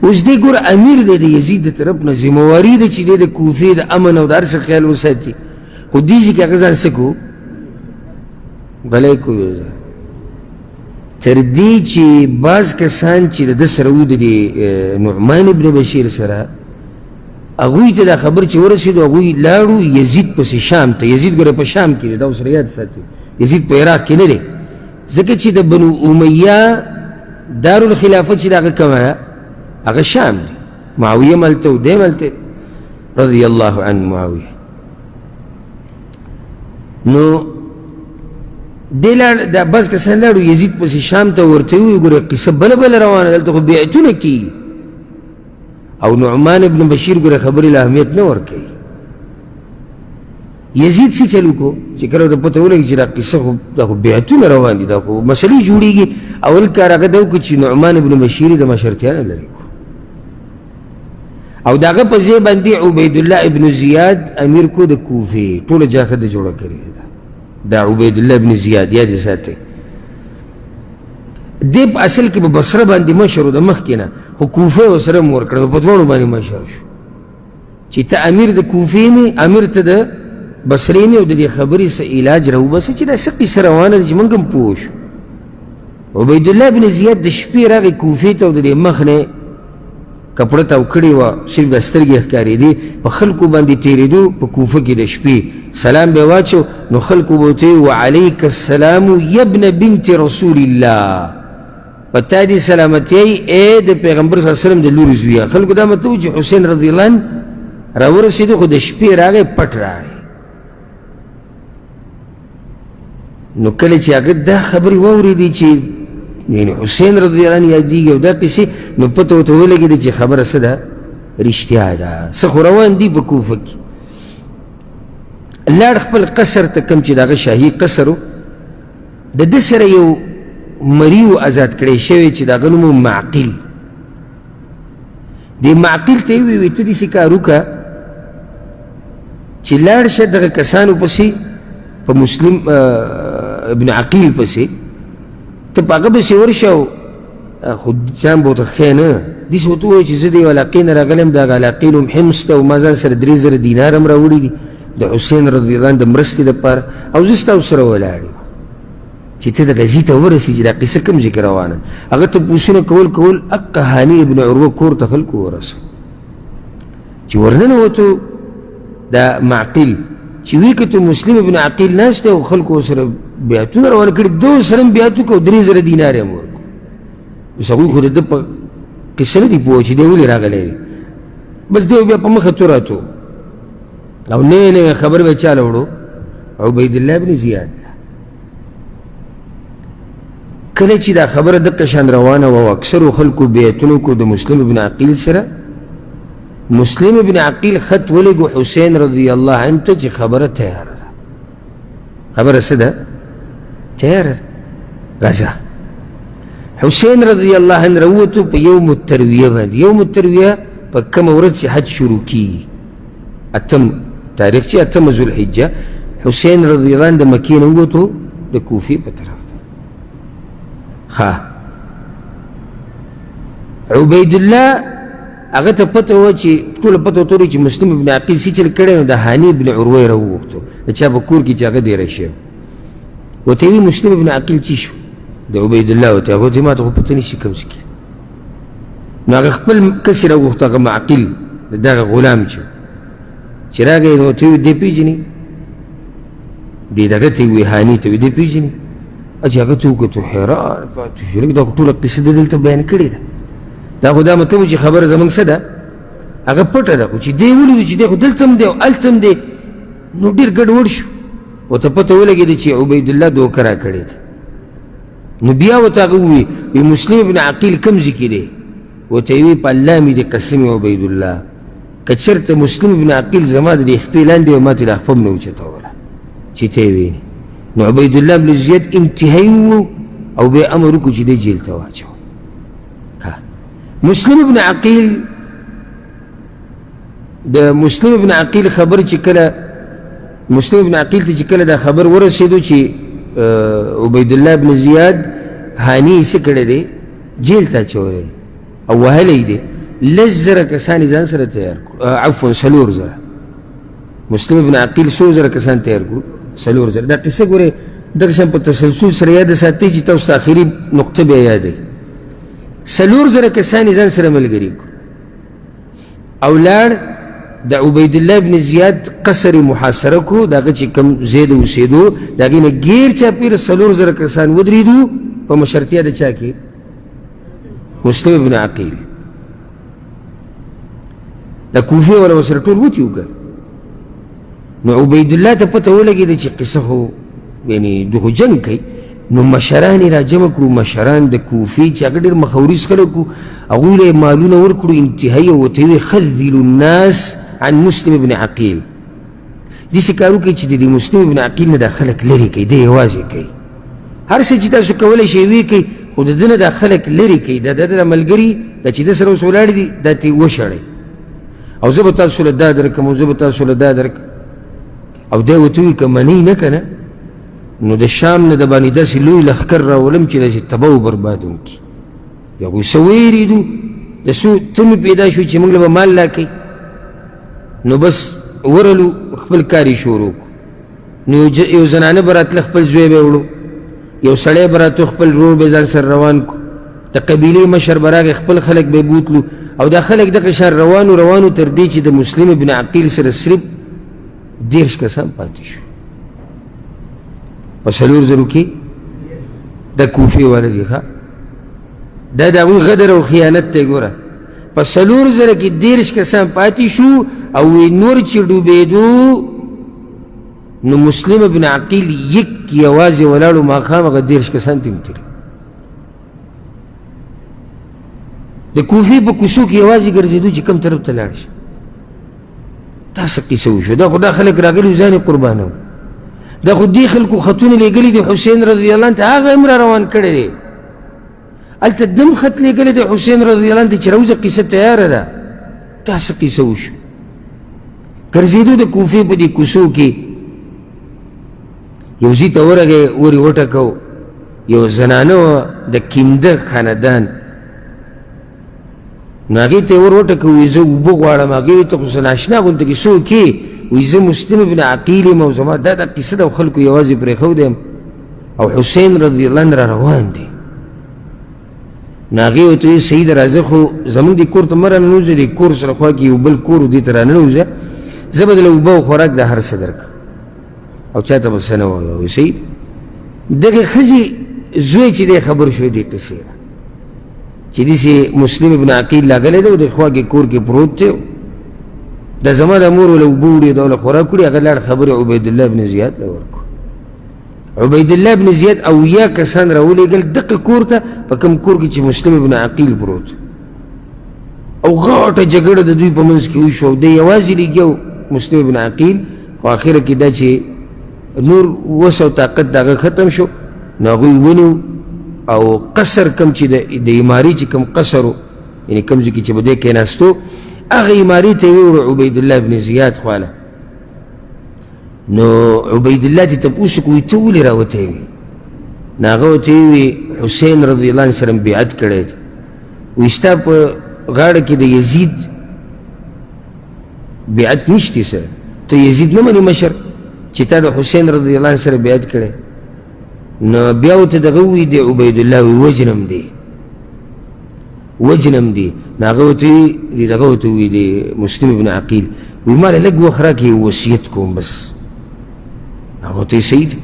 اوس دی ګوره امیر دی د یزید د طرف نه، ذمهواري ده چې دی د کوفې د امن او د هر څه خیال وساتي، خو دې ځای کې هغه ځان څه کړو؟ غلی کړو یو ځای، تر دې چې بعض کسان چې د ده سره وو د دې نعمان ابن بشیر سره، هغوی ته دا خبر چې ورسېدو هغوی لاړو یزید پسې شام ته. یزید ګوره په شام کې دی، دا ورسره یاد ساتي، یزید په عراق کې نه دی، ځکه چې د بنو امیه دارالخلافه چې د هغه کومه ده هغه شام دی، معاویه هم هلته و دی هم هلته رضی الله عنه معاویه. نو دی لاړ، دا بعض کسان لاړو یزید پسې شام ته، ورته وویل ګوره قصه بله بله روانه، دلته خو بیعتونه کېږي. او نعمان ابن بشیر ګوره خبرې له اهمیت نه ورکوي. یزید څه چل وکړو چې کله ورته پته ولګي چې دا قصه خو دا خو بیعتونه روان دي، دا خو مسلې جوړېږي، اول کار هغه دا وکړو چې نعمان ابن بشیر یې د مشرتیا نه لرې کړو او د هغه په ځای باندې عبیدالله ابن زیاد امیر کو د کوفې، ټوله جاخه د جوړه کړې ده. دا عبیدالله ابن زیاد یاد یې ساتئ، دی په اصل کې په بصره باندې مشر و د مخکې نه، خو کوفه یې ورسره هم ورکړه، په دواړو باندې مشر شو چې ته امیر د کوفې مې، امیر ته د بصرې مې، او د دې خبرې څه علاج راوباسه چې دا څه قصه روانه ده چې موږ هم پوه شو. عبیدالله بن زیاد د شپې راغی کوفې ته او د دې مخ نه کپړه تاو کړې وه، صرف د سترګې ښکارېدې، په خلکو باندې تېرېدو په کوفه کې د شپې سلام به یې واچو، نو خلکو به ورته ویل وعلیک السلام یبن بنت رسول الله، په تا دې سلامتیا وي ای د پیغمبر صلی الله علیه وسلم د لور زویه. خلکو دا مطلب چې حسین رضی الله عنه راورسېدو، خو د شپې راغی پټ راغی. نو کله چې هغه دا خبرې واورېدې چې یعنې حسین رضی الله عنه یادېږي او دا قصې، نو پته ورته ولګېده چې خبره څه ده، رښتیا ده، څه خو روان دي په کوفه کې. لاړ خپل قصر ته، کوم چې د هغه شاهي قصر و، د ده سره یو مری و ازاد کړی شوی چې د هغه نوم و معقل. دې معقل ته یې وویل ته داسې کار وکړه چې لاړ شه دغه کسانو پسې، په مسلم ابن عقیل پسې، ته په هغه پسې ورشه او خو ځان به ورته ښیې نه، داسې ورته ووایه چې زه د یو علاقې نه راغلی یم، د هغه علاقې نوم حمص ده او ما ځان سره 3000 دینار هم راوړي دي د حسین رضی الله عنه د مرستې دپاره، او زه ستاسو سره ولاړ یم چې ته دغه ځای ته ورسې چې دا قصه کوم ځای کې روانه. هغه تپوسونه کول کول اقه هاني ابن عروه کور ته خلکو ورسو. چې ورننوتو دا معقل چې ویې کتو مسلم ابن عقیل ناست دی او خلکو ورسره بیعتونه روان کړي، ده ورسره هم بیعت وکړو، 3000 دینار یې هم ورکړو. اوس هغوی خو د ده په قصه نه دي پوه چې دی ولې راغلی دی، بس دی بیا په مخه تو راتو او نوې نوې خبر به یې چا له وړو، عبیدالله ابن زیاد. کله چې دا خبره دقه شان روانه وه او اکثرو خلکو بیعتونه وکړو د مسلم ابن عقیل سره، مسلم ابن عقیل خط ولېږو حسین رضی الله عنه ته چې خبره تیاره ده، خبره څه ده؟ تیاره ده، راځه. حسین رضی الله عنه راووتو په یوم الترویه باندې. یوم الترویه په کومه ورځ چې حج شروع کیږي، اتم تاریخ چې اتم ذوالحجه، حسین رضی الله عنه د مکې نه ووتو د کوفې په طرف. ښه عبیدالله هغه ته پته وه چې ټوله پته ورته ولګي چې مسلم ابن عقیل څه چل کړی، نو د هاني ابن عروه یې راوغوښتو د چا په کور کې چې هغه دېره شوی، ورته ویې مسلم ابن عقیل چی شو؟ د عبیدالله ورته هغه ورته ما ته خو پته نشي کوم څه کې. نو هغه خپل کس یې راوغوښتو، هغه معقل دغه غلام چې راغی نو ورته ویې دی پېژني؟ دې دغه ته وی هاني ته وی دی پېژني؟ چې هغه ته وکتو حیران پاتې شو، لکه دا خو ټوله قصه ده دلته بیان کړې ده. دا خو دا مطلب چې خبره زموږ څه ده، هغه پټه ده، خو چې دی ولیدو چې دی خو دلته هم دی او هلته هم دی، نو ډېر ګډوډ شو. ورته پته ولګېده چې عبیدالله دوکه را کړې ده. نو بیا ورته هغه وویل، وایي مسلم ابن عقیل کوم ځای کې دی؟ ورته یې وویل په الله مې دې قسم عبیدالله، که چېرته مسلم ابن عقیل زما د دې خپې لاندې وای، ما ته دا خپه هم نه اوچتوله چې ته یې وینې. نو عبیدالله بن زیاد انتهایی وو او بیا امر وکړو چې دی جیل ته واچوه. مسلم ابن عقیل، د مسلم ابن عقیل خبر چې کله مسلم ابن عقیل ته چې کله دا خبر ورسېدو چې عبیدالله ابن زیاد هاني یې څه کړی دی، جیل ته اچولی او وهلی دی، 10,000 کسان یې ځان سره تیار کړو، عفوا 4,000. مسلم ابن عقیل 100,000 کسان تیار کړو، 4,000. دا قصه ګورئ دغه شان په تسلسل سره یاده ساتئ چې تاسو ته اخري نقطه بیا یادوي. 4,000 کسان یې ځان سره ملګري کړو او لاړ د عبیدالله ابن زیاد قصر محاصره کړو. د هغه چې کوم ځای د اوسېدو د هغې نه ګیر چاپېره 4,000 کسان ودرېدو په مشرتیا د چا کې؟ مسلم ابن عقیل. د کوفې والا ورسره ټول وتي وکړ. نو عبیدالله ته پته ولګېده چې قصه خو یعنې دوی خو جنګ کوي. نو مشران یې راجمع کړو، مشران د کوفې چې هغه ډېر مخوریز خلک وو، هغوی له یې مالونه ورکړو انتهایي، او ورته یې وویل خذلو الناس عن مسلم ابن عقیل. داسې کار وکړئ چې د دې مسلم ابن عقیل نه دا خلک لرې کوي، دی یوازې کوي. هر څه چې تاسو کولی شئ ویې کوئ، خو د ده نه دا خلک لرې کوي، د ده د ملګري دا چې ده سره اوس ولاړ دي دا ترې وشړئ، او زه به تاسو له دا درکړم او زه به تاسو له دا درکړم. او دی ورته ووایي که منئ نه که نه، نو د شام نه د باندې داسې لوی لښکر راولم چې داسې تباه و برباد هم کړي. بیا هغوی څه ویرېدو، د څو تمې پیدا شو چې موږ له به مال راکوي. نو بس ورلو خپل کار یې شروع کړو. نو یو زنانه به راتله خپل زوی به یې وړو، یو سړی به راتلو خپل ورور به ځان سره روان کړو، د قبیلې مشر به راغی خپل خلک به یې بوتلو، او دا خلک دغه شان روانو روانو تر دې چې د مسلم ابن عقیل سره صرف 30 کسان پاتې شو. په 4,000 کې د کوفې والا دي، ښه دا د هغوی غدر او خیانت دی. ګوره په 4,000 کې 30 کسان پاتې شو، او نور چې ډوبېدو نو مسلم ابن عقیل یک یوازې ولاړو، ماښام هغه 30 کسان ترې وتلي. د کوفې په کوڅو کې یوازې ګرځېدو چې کوم طرف ته لاړ شي. دا څه قصه وشوه؟ دا خو دا خلک راغلي وو ځان یې قربانوو، دا خو دې خلکو خطونه لېږلي دي حسین رضی الله عنه ته، هغه هم را روان کړی دی. هلته دم خط لېږلی دی حسین رضی الله عنه ته چې راوځه قصه تیاره ده. دا څه قصه وشو؟ ګرځېدو د کوفې په دې کوڅو کې، یو ځای ته ورغی، ور یې وټکو، یو زنانه وه د کینده خاندان، نو هغې ته یې ور وټکو، وایي زه اوبه غواړم. هغې وایي ته خو څه ناشنا غوندې کې څوک یې؟ وایي زه مسلم ابن عقیل یم او زما دا دا قصه ده او خلکو یوازې پرېښودی یم او حسین رضی الله عنه را روان دی. نو هغې ورته وویل صحیح ده راځه، خو زموږ دې کور ته مه راننوځه، دې کور سره خوا کې یو بل کور و دې ته راننوځه، زه به درله اوبه او خوراک د هر څه درکړم او چا ته به څه نه وایو. وایي صحیح ده. دغې ښځې زوی چې دی خبر شو دې قصې نه چې داسې مسلم ابن عقیل راغلی دی او د خوا کې کور کې پروت دی، د زما د مور له اوبه وړي دا له خوراک وړي. هغه لاړ خبرې عبیدالله ابن زیاد له ورکړو. عبیدالله ابن زیاد 70 کسان راولېږل دقه کور ته، په کوم کور کې چې مسلم ابن عقیل پروت، او غټه جګړه د دوی په منځ کې وشوه او دی یوازې لګیا و مسلم ابن عقیل. خو اخره کې دا چې نور وس او طاقت د هغه ختم شو، نو هغوی ونیو او قصر کوم چې د اماري چې کوم قصر و، یعنې کوم ځای کې چې به دی کښېناستو، هغه اماري ته یې ویوړو عبیدالله ابن زیاد خواله. نو عبیدالله ته تپوس وکړو، ته ولې راوتی وې؟ نو هغه ورته وویل حسین رضی الله عنه سره مې بیعت کړی دی. وایي ستا په غاړه کې د یزید بیعت نشتی سره، ته یزید نه منې مشر چې تا د حسین رضی الله عنه سره بیعت کړی؟ نو بیا ورته دغه ووایي دی عبیدالله، وایي وژنم دی، وژنم دی. نو هغه ورته ووایي دی دغه ورته ووایي دی مسلم ابن عقیل، وایي ما له لږ وخت راکړي یو وصیت کوم بس. هغه ته یې صحیح دی.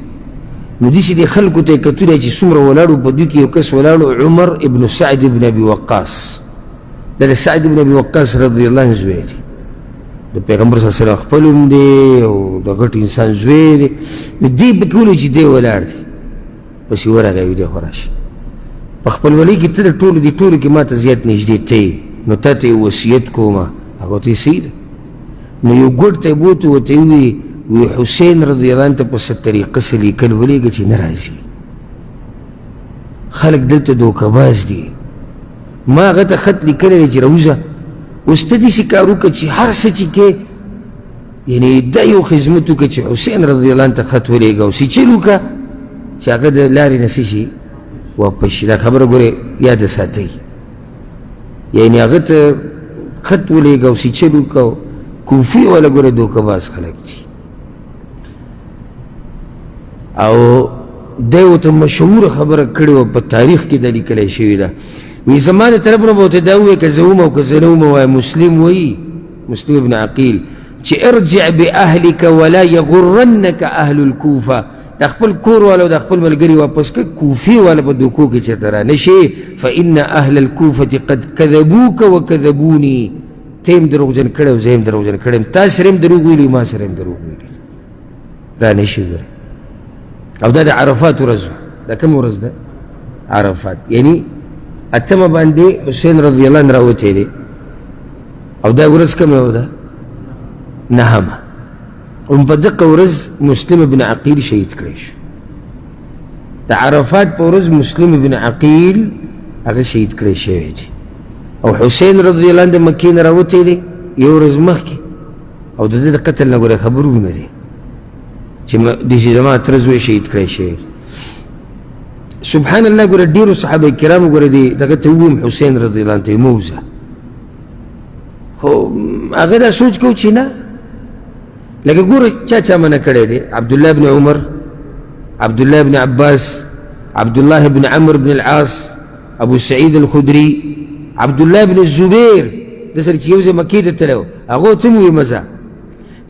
نو داسې دې خلکو ته یې کتلی چې څومره ولاړو، په دوی کې یو کس ولاړو، عمر ابن سعد ابن ابي وقاص. دا د سعد ابن ابي وقاص رضی الله عنه زوی دی، د پیغمبر صلی الله علیه وسلم خپل هم دی او د غټ انسان زوی دی. نو دی پکې ولي چې دی ولاړ دی، پسې ورغی، وی دی خو راشه په خپلولۍ کې ته د ټولو دې ټولو کې ما ته زیات نږدې ته یې، نو تا ته یې وصیت کومه. هغه ته یې صحیح ده. نو یو ګوټ ته یې بوتو، ورته یې وویل وی حسین رضی الله عنه ته په څه طریقه څه لیکل ولېږه چې نه راځي، خلک دلته دوکهباز دي. ما هغه ته خط لیکلی دی چې راوځه، اوس ته داسې کار وکړه چې هر څه چې کې، یعنې دا یو خدمت وکړه چې حسین رضی الله عنه ته خط ولېږه او څه چل وکړه چې هغه د لارې نه څه شي واپس شي. دا خبره ګورې یاده ساتئ، یعنې هغه ته خط ولېږه او څه چل وکړه. کوفي والا ګوره دوکهباز خلک دي. او دی ورته مشهوره خبره کړې وه، په تاریخ کې دا لیکلی شوې ده، وی زما د طرف نه به ورته دا ووایي که زه وم او که زه نه وم، وایه مسلم وایي، مسلم ابن عقیل، چې ارجع باهلک ولا یغرنک اهل الکوفه. د خپل کور والا او د خپل ملګري واپس کړه، کوفې والا په دوکو کې چېرته را نه شي. فان اهل الکوفة قد کذبوک وکذبوني. ته یې هم دروغجن کړی او زه یې هم دروغجن کړی یم، تا سره یې هم دروغ ویلي، ما سره یې هم دروغ ویلي، را نه شي ګورې. او دا د عرفات ورځ وه. دا کومه ورځ ده؟ عرفات، یعنی اتمه باندې حسین رضی الله عنه راوتی دی. او دا ورځ کومه ده؟ نهمه. هم په دقه ورځ مسلم ابن عقیل شهید کړی شو. د عرفات په ورځ مسلم ابن عقیل هغه شهید کړی شوی دی. او حسین رضی الله عنه د مکې نه راوتی دی یو ورځ مخکې، او د ده د قتل نه ګوره خبر هم نه دی چې داسې زما تره زوی شهید کړی شوی. سبحان الله، ګوره ډېرو صحابه کرامو ګوره دې دغه ته وویم حسین رضی الله عنه ته یې مه وځه، خو هغه دا سوچ کو چې نه، لکه ګوره چا چا منع کړی دی، عبدالله بن عمر، عبدالله بن عباس، عبدالله بن عمرو بن العاص، ابو سعید الخدری، عبدالله بن الزبیر، د سره چې یو ځای مکې ته تللی و هغه ته هم ووایي مه ځه.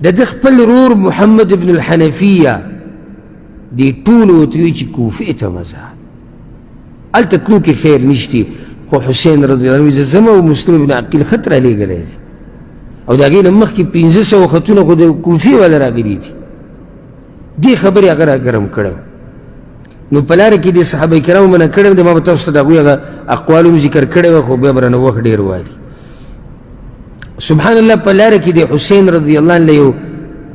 د ده خپل ورور محمد بن الحنفیه، دې ټولو ورته ووایي چې کوفې ته مه ځه، هلته تلو کې خیر نشتي. خو حسین رضی الله عنه زه ځم او مسلم بن عقیل خط رالیږلی دی، او د هغې نه مخکې 500 خطونه خو د کوفې والا راغلي دي. دې خبرې هغه راګرم کړی. نو په لاره کې د صحابه کرامو منع کړی دی. ما به تاسو ته د هغوی هغه اقوال هم ذکر کړی وه، خو بیا به رانه وخت ډېر والي. سبحان الله، په لاره کې د حسین رضی الله عنه یو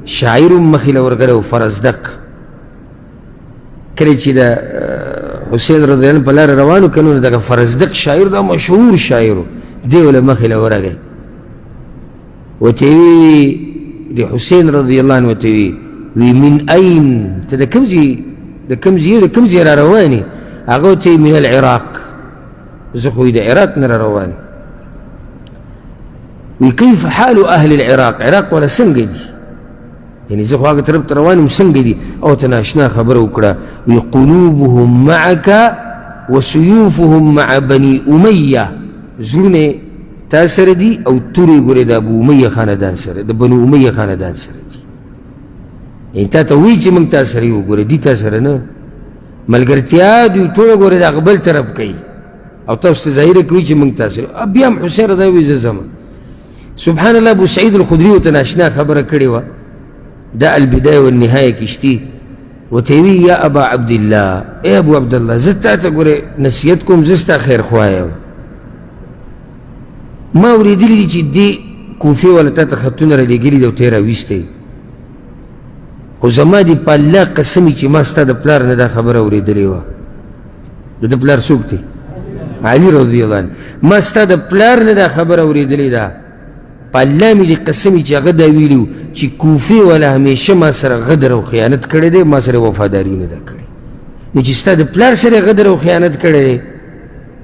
شاعر هم مخې له ورغلی و، فرزدق. کله چې د حسین رضی الله عنه په لاره روانو که نو دغه فرزدق شاعر، دا مشهور شاعر و، دی له مخې له ورغی، ورته یې وویل، د حسین رضی الله عنه ورته وی، وی من این، ته د کوم ځای، د کوم ځای، د کوم ځای را روان یې؟ هغه ورته ویل من العراق، زه خو د عراق نه را روان یم. وی کیف حال اهل العراق، عراق والا څنګه دي؟ یعنی زه خو هغه طرف ته روان یم، څنګه دي؟ او ته ناشنا خبره وکړه، وی قلوبهم معک وسیوفهم مع بني امیه، زړونه تا سره دي او تورې ګورې د ابو امیه خاندان سره، د بنو امیه خاندان سره دي. یعنی تا ته وایي چې موږ تا سره یو، ګورې دي تا سره نه، ملګرتیا دوی ټوله ګورې د هغه بل طرف کوي او تاسو ته ظاهره کوي چې موږ تا سره. بیا هم حسین رضی وایي زه ځم. سبحان الله، ابو سعید الخدري ورته ناشنا خبره کړې وه، دا البدایه والنهایه کې شتي، ورته یې ویل یا ابا عبدالله، ای ابو عبدالله، زه تا ته ګورې نصیحت کوم، زه ستا خیرخواه یم. ما اورېدلي دي چې دې کوفې والا تا ته خطونه رالیږلي دي او ته یې راویستی، خو زما دې په الله قسم چې ما ستا د پلار نه دا خبره اورېدلې وه. د ده پلار څوک دی؟ علي رضی الله عنه. ما ستا د پلار نه دا خبره اورېدلې ده، په الله مې دې قسم چې هغه دا ویلي وو چې کوفې والا همیشه ما سره غدر او خیانت کړی دی، ما سره وفاداري نه ده کړې. نو چې ستا د پلار سره غدر او خیانت کړی دی،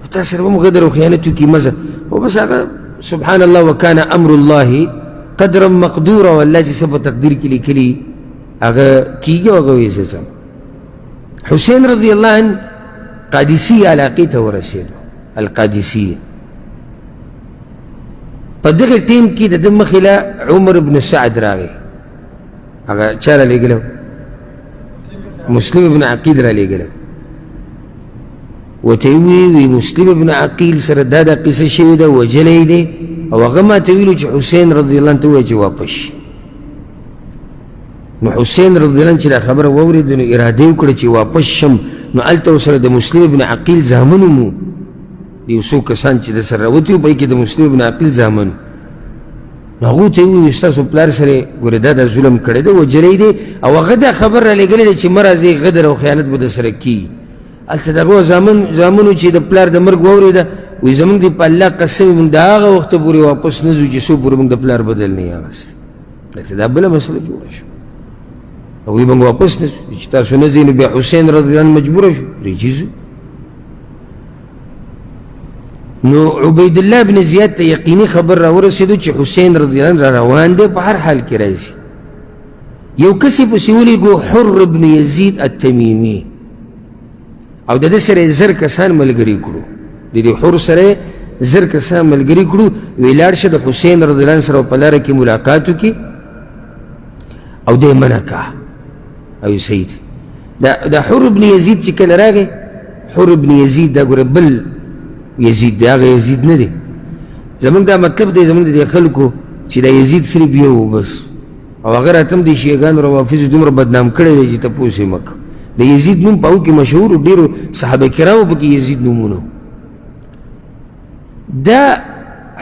نو تا سره هم غدر او خیانت وکړي مزه. خو بس هغه سبحان الله، وکان امر الله قدرا مقدورا، والله چې څه په تقدیر کې لیکلي هغه کېږي او هغه وایي زه ځم. حسین رضی الله عنه قادسیه علاقې ته ورسېدو، القادسیه. په دغه ټیم کې د ده مخې له عمر بن سعد راغی، هغه چا رالیږلی؟ مسلم ابن عقیل را لېږلی. ورته یې وویل، وی مسلم ابن عقیل سره دا دا قصه شوې ده، وژلی دی، او هغه ما ته ویلو چې حسین رضی الله عنه ته ووایه چې واپس شي. نو حسین رضی الله عنه چې دا خبره واورېده نو اراده یې وکړه چې واپس شم. نو هلته ورسره د مسلم ابن عقیل زامن هم وو، یو څو کسان چې د سره راوتي وو په کې د مسلم ابن عقیل زامن. نو هغو ته یې وویل ستاسو پلار سره ګورې دا دا ظلم کړی دی، وژلی دی، او هغه دا خبر رالیږلی دی چې مه راځئ، غدر او خیانت به درسره کېږي. هلته د هغو زامنو چې د پلار د مرګ واورېده، وایي زموږ دې په الله قسم وي، موږ د هغه وخته پورې واپس نه ځو چې څو پورې موږ د پلار بدل نه یې اخیستی. دلته دا بله مسله جوړه شوه. هغوی موږ واپس نه ځو چې تاسو نه ځئ، نو بیا حسین رضی الله عنه مجبوره شو رجی ځو. نو عبید الله بن زیاد ته یقیني خبر راورسېدو چې حسین رضی الله عنه را روان دی، په هر حال کې راځي. یو کس یې پسې ولیږو، حر بن یزید التمیمي، او د ده سره یې 1000 کسان ملګري کړو. د دې حر سره یې 1000 کسان ملګري کړو، وی لاړ شه د حسین رضی الله عنه سره په لاره کې ملاقات وکړي او دی منع کا. او سید دا حر بن یزید چې کله راغی، حر بن یزید دا ګوره بل یزید دی، هغه یزید نه دی. زمونږ دا مطلب دی، زمونږ د دې خلکو چې دا یزید صرف یو بس، او هغه راته هم د شیعهګانو روافضو دومره بدنام کړی دی چې تپوس یې مه کوه. د یزید نوم په هغو کې مشهور و، ډېرو صحابه کرامو پکې یزید نومونه. دا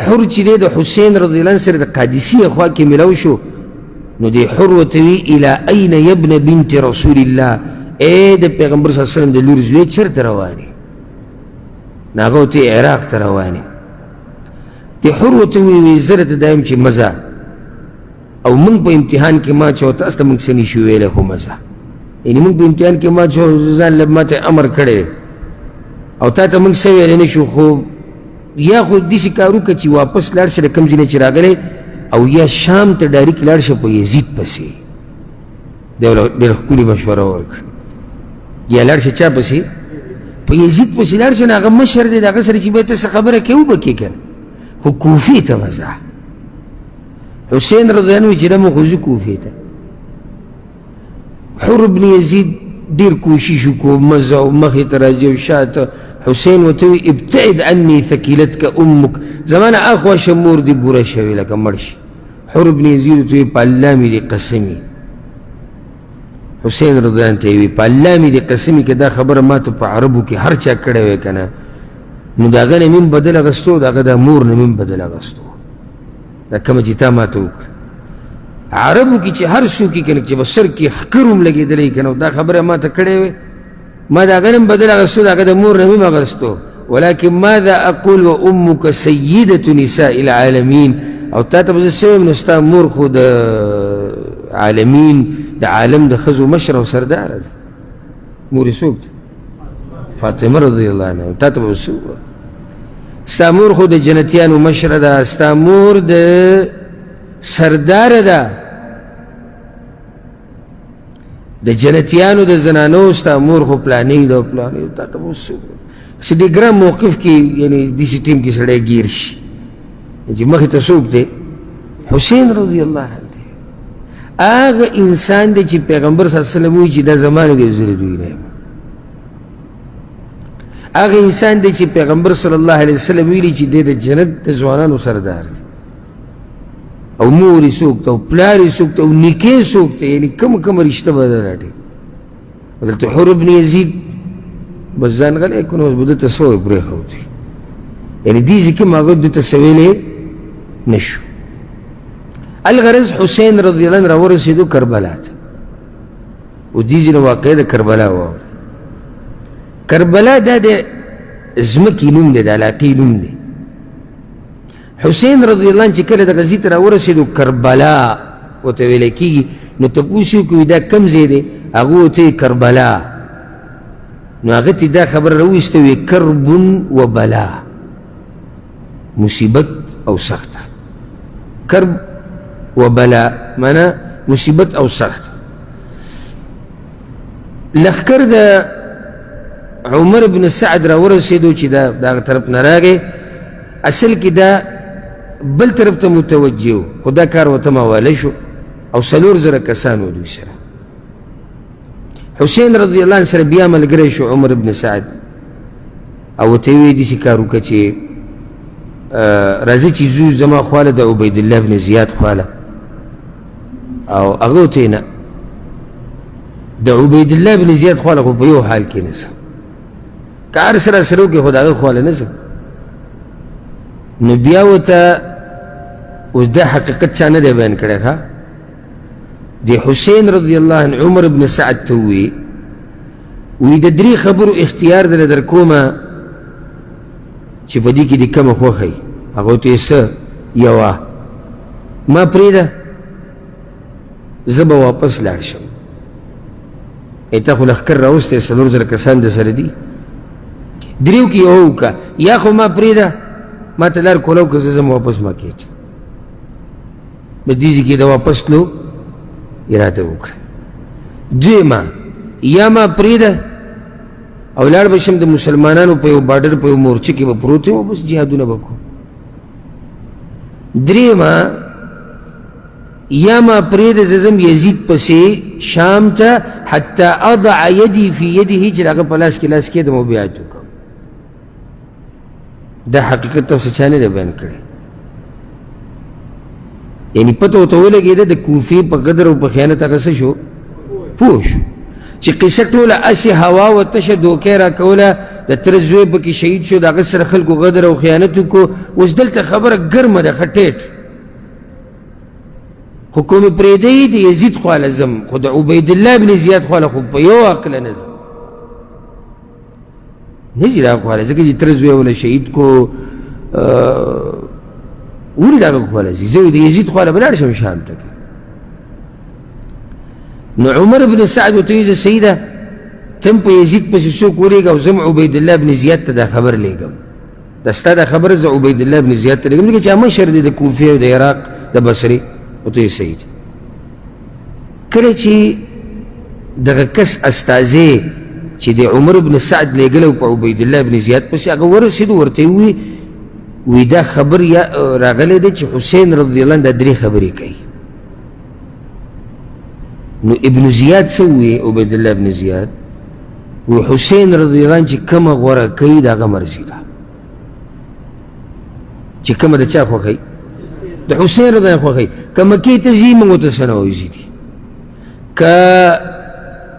حر چې دی د حسین رضی الله عنه سره د قادسیه خوا کې ملاو شو، نو دی حر ورته وي الی این یبن بنت رسول الله، ای د پیغمبر صلی الله علیه وسلم د لور زوی چېرته روان یې؟ نو هغه ورته عراق ته روان یم. دی حر ورته وویل زه درته دا یم چې مه ځه، او موږ په امتحان کې ما چې تاسو ته موږ څه نه شو ویلی خو مه ځه، یعنې موږ په امتحان کې ما چې ځان له ما ته امر کړی او تا ته موږ څه ویلی نه شو، خو یا خو داسې کار وکړه چې واپس لاړ شه د کوم ځای نه چې راغلی، او یا شام ته ډایرک لاړ شه په یزید پسې. دی ډېره ښکلې مشوره ورکړه، یا لاړ شه چا پسې؟ په یزید پسې لاړ شه، نو هغه مشر دی، د هغه سره چې بیا ته څه خبره کوې وبه کوې که نه، خو کوفې ته مه ځه. حسین رضی الله عنه چې نه خو ځو کوفې ته. حر بن یزید ډېر کوشش وکړو، مه ځه او مخې ته راځي او شاته. حسین ورته وویل ابتعد عني ثکلتک امک، زما نه اخوا شه مور دې بوره شوې لکه مړ شي. حر بن یزید ورته وویل په الله مې دې قسم وي. حسین رضی الله عنه ته یې وویل په الله مې دې قسم وي که دا خبره ما ته په عربو کې هر چا کړې وی که نه، نو د هغه نه مې هم بدل اخیستو، د هغه د مور نه مې هم بدل اخیستو، دا کومه چې تا ما ته وکړه. عربو کې چې هر څوک یې که نه چې په سر کې ښکر هم لګېدلی که نه، دا خبره ما ته کړې وی، ما د هغه نه هم بدل اخیستو، د هغه د مور نه مې هم اخیستو. ولكن ماذا أقول وأمك سيدة نساء العالمين، او تا ته به زه څه وایم، نو ستا مور خو د عالمین، د عالم د ښځو مشره او سرداره ده. مور یې څوک ده؟ فاطمه رضی الله عنها. تا ته به څه ووایم، ستا مور خو د جنتیانو مشره ده، ستا مور د سرداره ده د جنتیانو د زنانو، ستا مور خو پلانې ده او پلانې. تا ته به څه ووایم، چې ډېر ګران موقف کې یعنې داسې ټیم کې سړی ګیر شي چې مخې ته څوک دی؟ حسین رضی الله عنه دی، هغه انسان دی چې پیغمبر صلی الله علیه وسلم وایي چې دا زما نه دی زه د دوی نه یم. هغه انسان دی چې پیغمبر صلی الله علیه وسلم ویلي چې دی د جنت د ځوانانو سردار دی، او مور یې څوک ده او پلار یې څوک ده او نیکه یې څوک دی، یعنې کومه کومه رشته به ده راټي. دلته حر بن یزید بس ځان غلی کړو، اوس به ده ته څه وایي پرېښودی، یعنې دې ځای کې هغه ده ته څه ویلی نه شو. الغرض حسین رضی الله عنه راورسېدو کربلا ته، او دې ځای نه واقعه د کربلا واوره. کربلا دا د ځمکې نوم دی، د علاقې نوم دی. حسین رضی الله عنه چې کله دغه ځای ته راورسېدو، کربلا ورته ویل کېږي، نو تپوس یې وکړو دا کوم ځای دی؟ هغه ورته وایي کربلا. نو هغه ته دا خبره راوایسته، وایي کرب و بلا، مصیبت او سخته. کرب و بلا معنا مصیبت او سخت. لښکر د عمر بن سعد راورسېدو چې دا دغه طرف نه راغی، اصل کې دا بل طرف ته متوجه و، خو دا کار ورته مواله شو، او 4000 کسان وو دوی سره. حسین رضی الله عنه سره بیا ملګری شو عمر ابن سعد، او ورته یې وویل داسې کار وکړه چې راځه چې ځو زما خواله د عبیدالله ابن زیاد خواله. او هغه ورته نه، د عبیدالله ابن زیاد خواله خو په یو حال کې نه ځم، که هر څه راسره وکړي خو د هغه خواله نه ځم. نو بیا ورته اوس دا حقیقت چا نه دی بیان کړی. ښه، د حسین رضی الله عنه عمر ابن سعد ته ووی، وی د درې خبرو اختیار درله در کومه چې په دې کې دې کومه خوښه وي. هغه ورته یې څه؟ یوه، ما پرېږده زه به واپس لاړ شم. ای تا خو لښکر راوستی، 4000 کسان در سره دي، دریو کې یوه وکړه، یا خو ما پرېږده ما ته لار کولاو که زه ځم واپس مکې ته. په دې ځای کې د واپس تلو اراده وکړه. دویمه، یا ما پرېږده او لاړ به شم د مسلمانانو په یو بارډر په یو مورچه کې به پروت یم او بس جهادونه به کوم. درېیمه، یا ما پرېږده زه ځم یزید پسې شام ته، حتی اضع یدي فی یده، چې د هغه په لاس کې لاس کېږدم او بیعت وکړم. دا حقیقت تاسو چا نه دی بیان کړی. یعنی پته ورته ولګېده د کوفې په قدر او په خیانت هغه څه شو، پوه شو چې قصه ټوله هسې هوا وه، تشه دوکه راکوله، د تره زوی پکې شهید شو، د هغه سره خلکو غدر او خیانت وکړو. اوس دلته خبره ګرمه ده، ښه ټیټ خو کومې پرېږدی د یزید خواله ځم، خو د عبیدالله بن زیاد خواله خو په یو عقله نه ځم، نه ځي د هغه خواله، ځکه چې تره زوی وله شهید کو، ولې د هغه خواله ځي؟ زه د یزید خواله به لاړ شم شام ته. نو عمر بن سعد ورته وویل، صحیح ده، ته هم په یزید پسې څوک ولېږه او زه هم عبیدالله بن زیاد ته دا خبر لېږم، دا ستا دا خبره زه عبیدالله بن زیاد ته لېږم، ځکه چې هغه مشر دی د کوفې او د عراق د بصرې. ورته ویل صحیح ده. کله چې دغه کس استازی چې د عمر بن سعد لېږلی و په عبیدالله بن زیاد پسې، هغه ورسېدو، ورته یې وویل، وی دا خبر یا راغلی دی چې حسین رضی الله عنه دا درې خبرې کوي. نو ابن زیاد څه وویل؟ عبیدالله ابن زیاد وی حسین رضی الله عنه چې کومه غوره کوي د هغه مرضي ده، چې کومه د چا خوښوي؟ د حسین رضی الله عنه خوښوي. که مکې ته ځي موږ ورته څه نه وایو، ځي دي. که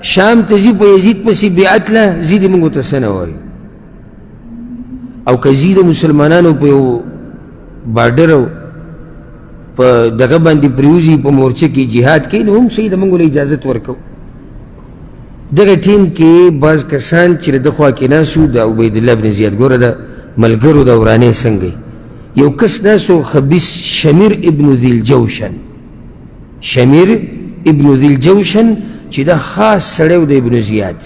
شام ته ځي په یزید پسې بیعت له ځي دي، موږ ورته څه نه وایو. او که ځي د مسلمانانو په یو بارډر او په دغه باندې پرېوځي په مورچه کې جهاد کوي، نو هم صحیح ده، موږ له اجازت ورکوو. دغه ټیم کې بعض کسان چې د ده خوا کې ناست وو، د عبیدالله بن زیاد، ګوره د ملګرو د ورانې څنګه، یو کس ناست و خبیث، شمیر ابن ذی الجوشن، شمیر ابن ذی الجوشن چې دا خاص سړی و د ابن زیاد.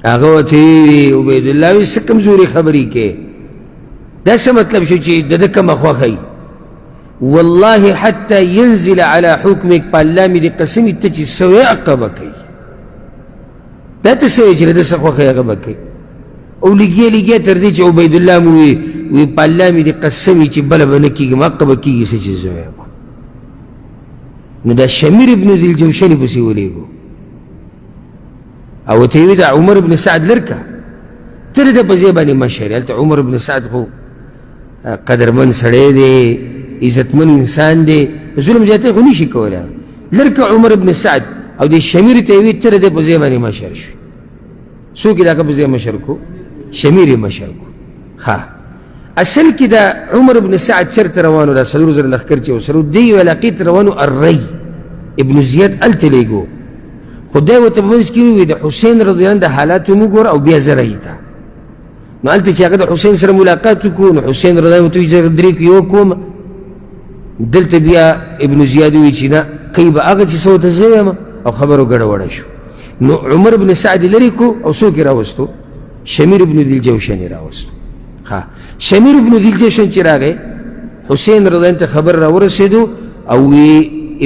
هغه ورته وویل، عبیدالله وایي څه کمزورې خبرې کوې، دا څه مطلب شو چې د ده کومه خوښه وي؟ والله حتی ينزل على حکمک، په الله مې دې قسم وي ته چې څه وایې هغه به کوي. دا ته څه وایې چې د ده څه خوښه وي هغه به کوي؟ او لګیا لګیا تر دې چې عبیدالله مو ووایي، وایي په الله مې دې قسم وي چې بله به نه کېږم، هغه به کېږي څه چې زه وایم. نو دا شمیر ابن ذي الجوشن یې پسې ولېږو او ورته یې وویل، دا عمر ابن سعد لرکه، ته د ده په ځای باندې مشر یې. هلته عمر ابن سعد خو قدرمن سړی دی، عزتمن انسان دی، ظلم زیاتی خو نشي کولی. لرکه عمر ابن سعد او د شمیر ته یې وویل، ته د ده په ځای باندې مشر شوې. څوک یې د هغه په ځای مشر کو؟ شمیر یې مشر کو. ښه، اصل کې دا عمر ابن سعد چېرته روان و؟ دا 4000 لښکر چې ورسره و، دې یو علاقې ته روان و، الری ابن زیاد هلته لېږو. خو دی ورته په منځ کې وویل، د حسین رضی الله عنه د حالاتو مو ګوره او بیا زه رای ته. نو هلته چې هغه د حسین سره ملاقات وکړو، نو حسین رضی الله عنه ورته وویل، زه درې کې یو کوم. دلته بیا ابن زیاد وویل چې نه، کوي به هغه چې څه ورته زه وایم، او خبرو ګډه وډه شو. نو عمر ابن سعد یې لرې کړو او څوک یې راوستو؟ شمیر ابن ذي الجوشن یې راوستو. ښه، شمیر ابن ذي الجوشن چې راغی، حسین رضی الله عنه ته خبر راورسېدو او وی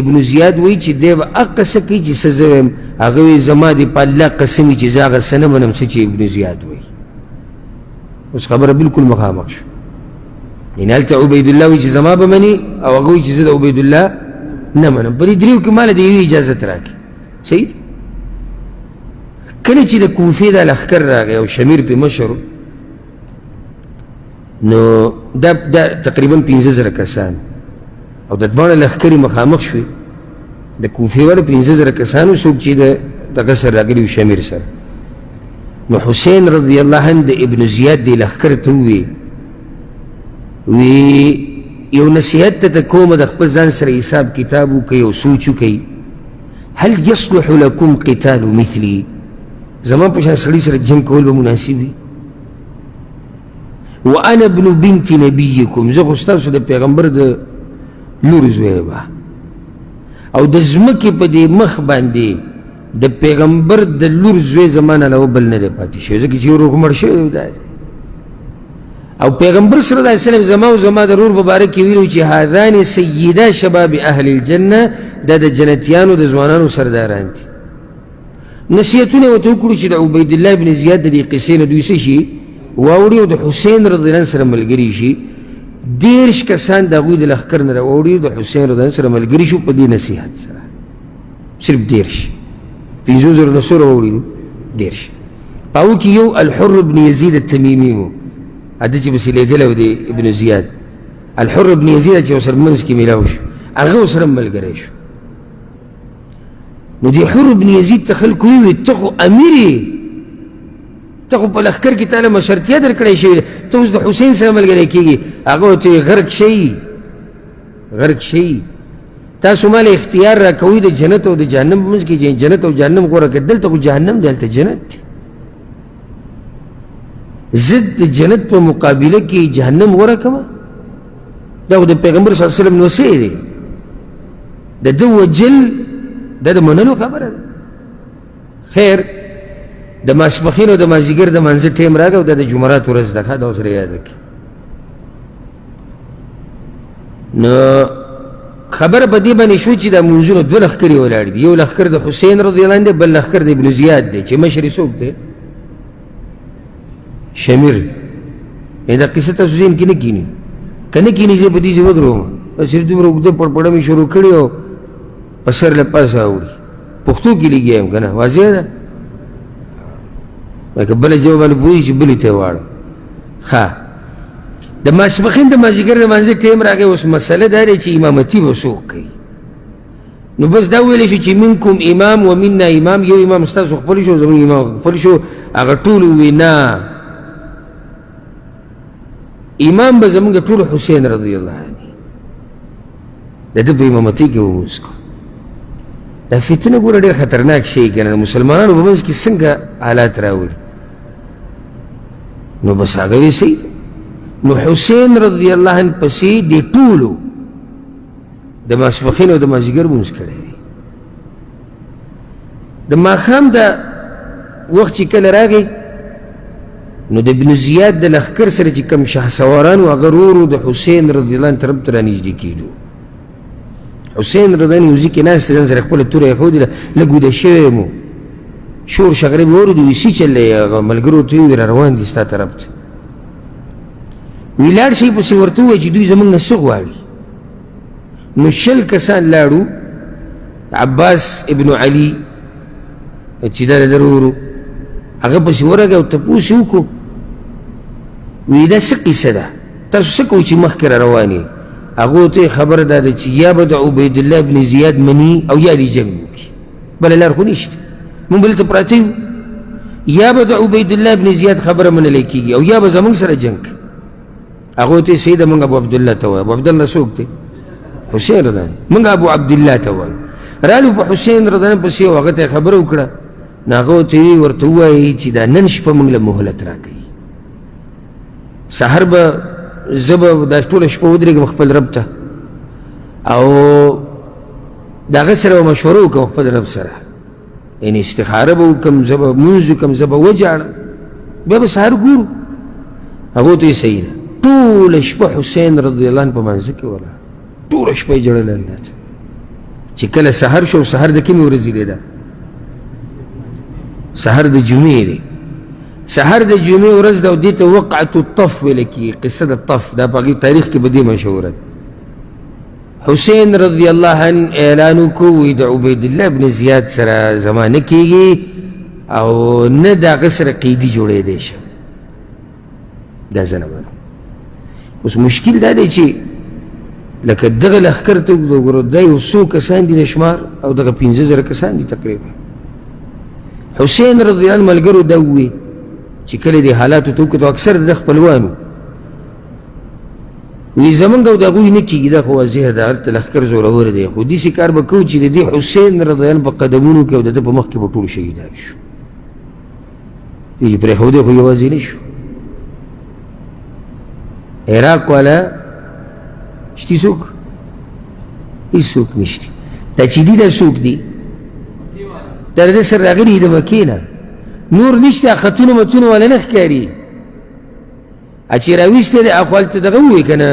ابن زیاد وایي چې دی به هغه څه کوي چې څه زه وایم. هغه وایي زما دې په الله قسم وي چې زه هغه څه نه منم څه چې ابن زیاد وایي. اوس خبره بالکل مخامخ شو. یعنې هلته عبیدالله وایي چې زما به مني او هغه وایي چې زه د عبیدالله نه منم. په دې دریو کې ما له د یوې اجازت راکړي. صحیح دی؟ کله چې د کوفې دا لښکر راغی او شمیر پې مشر، نو دا تقریبا 5000 کسان او د دواړه لښکرې مخامخ شوې. د کوفې والو 5000 کسانو څوک چې د دغه سره راغلي وو شمیر سره. نو حسین رضی الله عنه د ابن زیاد دې لښکر ته ووی، وی یو نصیحت ته کومه د خپل ځان سره حساب کتاب وکړئ او سوچ وکړئ، هل یصلح لکم قتال مثلی، زما په شان سړي سره جنګ کول به مناسب وي؟ وانا ابن بنت نبیکم، زه خو ستاسو د پیغمبر د لور زوی یم او د ځمکې په دې مخ باندې د پیغمبر د لور زوی زما نه علاوه بل نه دی پاتې شوی، ځکه چې ورور خو مړ شوی دی دا دی. او پیغمبر صلی الله علیه وسلم زما او زما د ورور په باره کې ویلي چې هذان سیدا شباب اهل الجنه، دا د جنتیانو د ځوانانو سرداران دي. نصیحتونه ورته وکړو چې د عبیدالله ابن زیاد د دې قصې نه دوی څه شي واوړي او د حسین رضی الله عنه سره ملګري شي. 30 کسان د هغوی د لښکر نه راوړي د حسین رضی الله عنه سره ملګري شو په دې نصیحت سره، صرف 30، 5000 نه څو راوړي؟ 30. په هغو کې یو الحر بن یزید التمیمي و، ده چې پسې لېږلی و دی ابن زیاد، الحر بن یزید چې ورسره منځ کې میلاو شو، هغه ورسره ملګری شو. نو دې حر بن یزید ته خلکو وویل ته خو امیر یې، ته خو په لښکر کې تا له مشرتیا درکړی شوې ده، ته اوس د حسین سره ملګری کېږي. هغه ورته وویل غرق شئ، غرق شئ، تاسو ما له اختیار راکوئ د جنت او د جهنم په منځ کې، چې جنت او جهنم غوره کړئ، دلته خو جهنم دی هلته جنت دی. زه د جنت په مقابله کې جهنم غوره کوم؟ دا خو د پیغمبر صلی الله علیه وسلم نوسی دی، د ده وجل دا د منلو خبره ده. خیر د ماسپښین او د مازدیګر د مانځه ټایم راغی او دا د جمعرات ورځ ده، ښه دا ورسره یاده کړئ. نو خبره په دې باندې شو چې دا مونځونه دوه لښکرې ولاړ دي، یو لښکر د حسین رضی الله عنه دی، بل لښکر د ابن زیاد دی چې مشر یې څوک دی؟ شمیر. دا قصه تاسو ذهن کې نه کیني، که نه کیني زه په دې ځای ودروم، صرف دومره اوږده پړپړه مې شروع کړې او په سر له پاسه اوړي. پښتو کې لګیا یم که نه، واضح ده؟ که بله ژبه باندې پوهېږي چې بلې ته یې واړه. ښه د ماسپښین د مازدیګر د لمانځه ټایم راغی، اوس مسله دا ده چې امامتي به څوک کوي. نو بس دا ویلی شو چې منکم امام و منا امام، یو امام ستاسو خپل شو زموږ امام خپل شو. هغه ټول وویل نه، امام به زموږ ټول حسین رضی الله عنه د ده په امامتۍ کې لمونځ کوو. دا فتنه ګوره ډېر خطرناک شی که نه، د مسلمانانو په منځ کې څنګه حالات راوړي. نو بس هغه وی صحیح ده. نو حسین رضی الله عنه پسې دې ټولو د ماسپښین او د مازدیګر لمونځ کړی دی. د ماښام د وخت چې کله راغی نو د ابن زیاد د لښکر سره چې کوم شهسواران وو هغه ورو ورو د حسین رضی الله عنه طرف ته رانږدې کېدو. حسین رضی الله عنه یو ځای کې ناست دی، ځان سره خپله توره ایښودې ده، لږ ویده شوی یم، شور شغرې مې واورېدو، وایي څه چل دی؟ هغه ملګرو ورته وویل را روان دي ستا طرف ته. وایي لاړ شئ پسې ورته ووایه چې دوی زموږ نه څه غواړي. نو 20 کسان لاړو، عباس ابن علي چې دا د ورور هغه پسې ورغی او تپوس یې وکړو، وایي دا څه قصه ده، تاسو څه کوئ چې مخکې را روان یئ؟ هغو ته یې خبره دا ده چې یا به د عبیدالله ابن زیاد مني او یا دې جنګ وکړي، بله لار خو نشته، موږ به دلته پراته یو، یا به د عبیدالله ابن زیاد خبره منلی کېږي او یا به زموږ سره جنګ کوي. هغو ته یې صحیح ده، موږ ابو عبدالله ته وایو. ابو عبدالله څوک دی؟ حسین رضی الله، موږ ابو عبدالله ته وایو. رالو په حسین رضی الله پسې او هغه ته یې خبره وکړه، نو هغه ورته ویې ورته ووایي چې دا نن شپه موږ له مهلت راکوي، سهار به زه به دا ټوله شپه ودرېږم خپل رب ته او د هغه سره به مشوره وکړم خپل رب سره، یعنې استخاره به وکړم، زه به لمونځ وکړم، زه به وژاړم، بیا به سهار ګورو. هغو ته یې صحیح ده. ټوله شپه حسین رضی الله عنه په مانځه کې ولاړ، ټوله شپه یې ژړله الله ته. چې کله سهار شو، سهار د کومې ورځې دی؟ دا سهار د جمعې دی، سهار د جمعې ورځ ده او دې ته وقعة الطف ویل کېږي، قصه د طف دا په هغې تاریخ کې به دې مشهوره ده. حسین رضی الله عنه اعلان وکړو، وایي د عبیدالله ابن زیاد سره زما نه کېږي او نه د هغه سره قیدي جوړېدی شم. دا زه نه منم. اوس مشکل دا دی چې لکه دغه لښکر ته وګورو، دا یو څو کسان دي د شمار، او دغه 5000 کسان دي تقریبا. حسین رضی الله عنه ملګرو دا وویل چې کله دې حالاتو ته وکتو، اکثر د خپلوانو وی زمونږ او د هغوی نه کېږي، دا خو واضح ده، هلته لښکر زورور دی، خو داسې کار به کوو چې د دې حسین رضی الله عنه په قدمونو کې او د ده په مخ کې به ټول شهیدان شو. وی چې پرېښودی خو یوازې نه شو. عراق والا شتي څوک؟ هېڅوک نشتي. دا چې دي دا څوک دي؟ تر دې سره راغلي د مکې نه، نور نشته، خطونه متونه والا نه ښکاري. چې راویستی دی هغه هلته دغه ووایي که نه،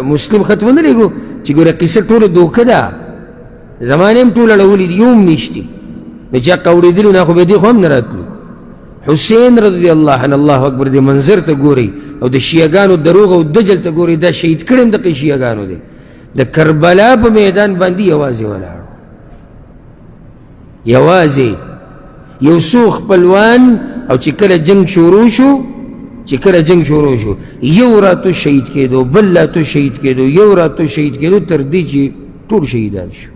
مسلم خط ونه لېږو چې ګوره قصه ټوله دوکه ده، زمانې هم ټول اړولي دي، یو هم نشتي. نو چې حق اورېدلي نه خو به دې خو هم نه راتلو. حسین رضی الله عنه، الله اکبر، دې منظر ته ګورئ او د شیعهګانو دروغ او دجل ته ګورئ، دا شهید کړی هم دقې شیعهګانو دی. د کربلا په میدان باندې یوازې ولاړ، یوازې یو څو خپلوان، او چې کله جنگ شروع شو، چې کله جنگ شروع شو، یو راتو شهید کېدو، بل راتو شهید کېدو، یو راتو شهید کېدو، تر دې چې ټول شهیدان شو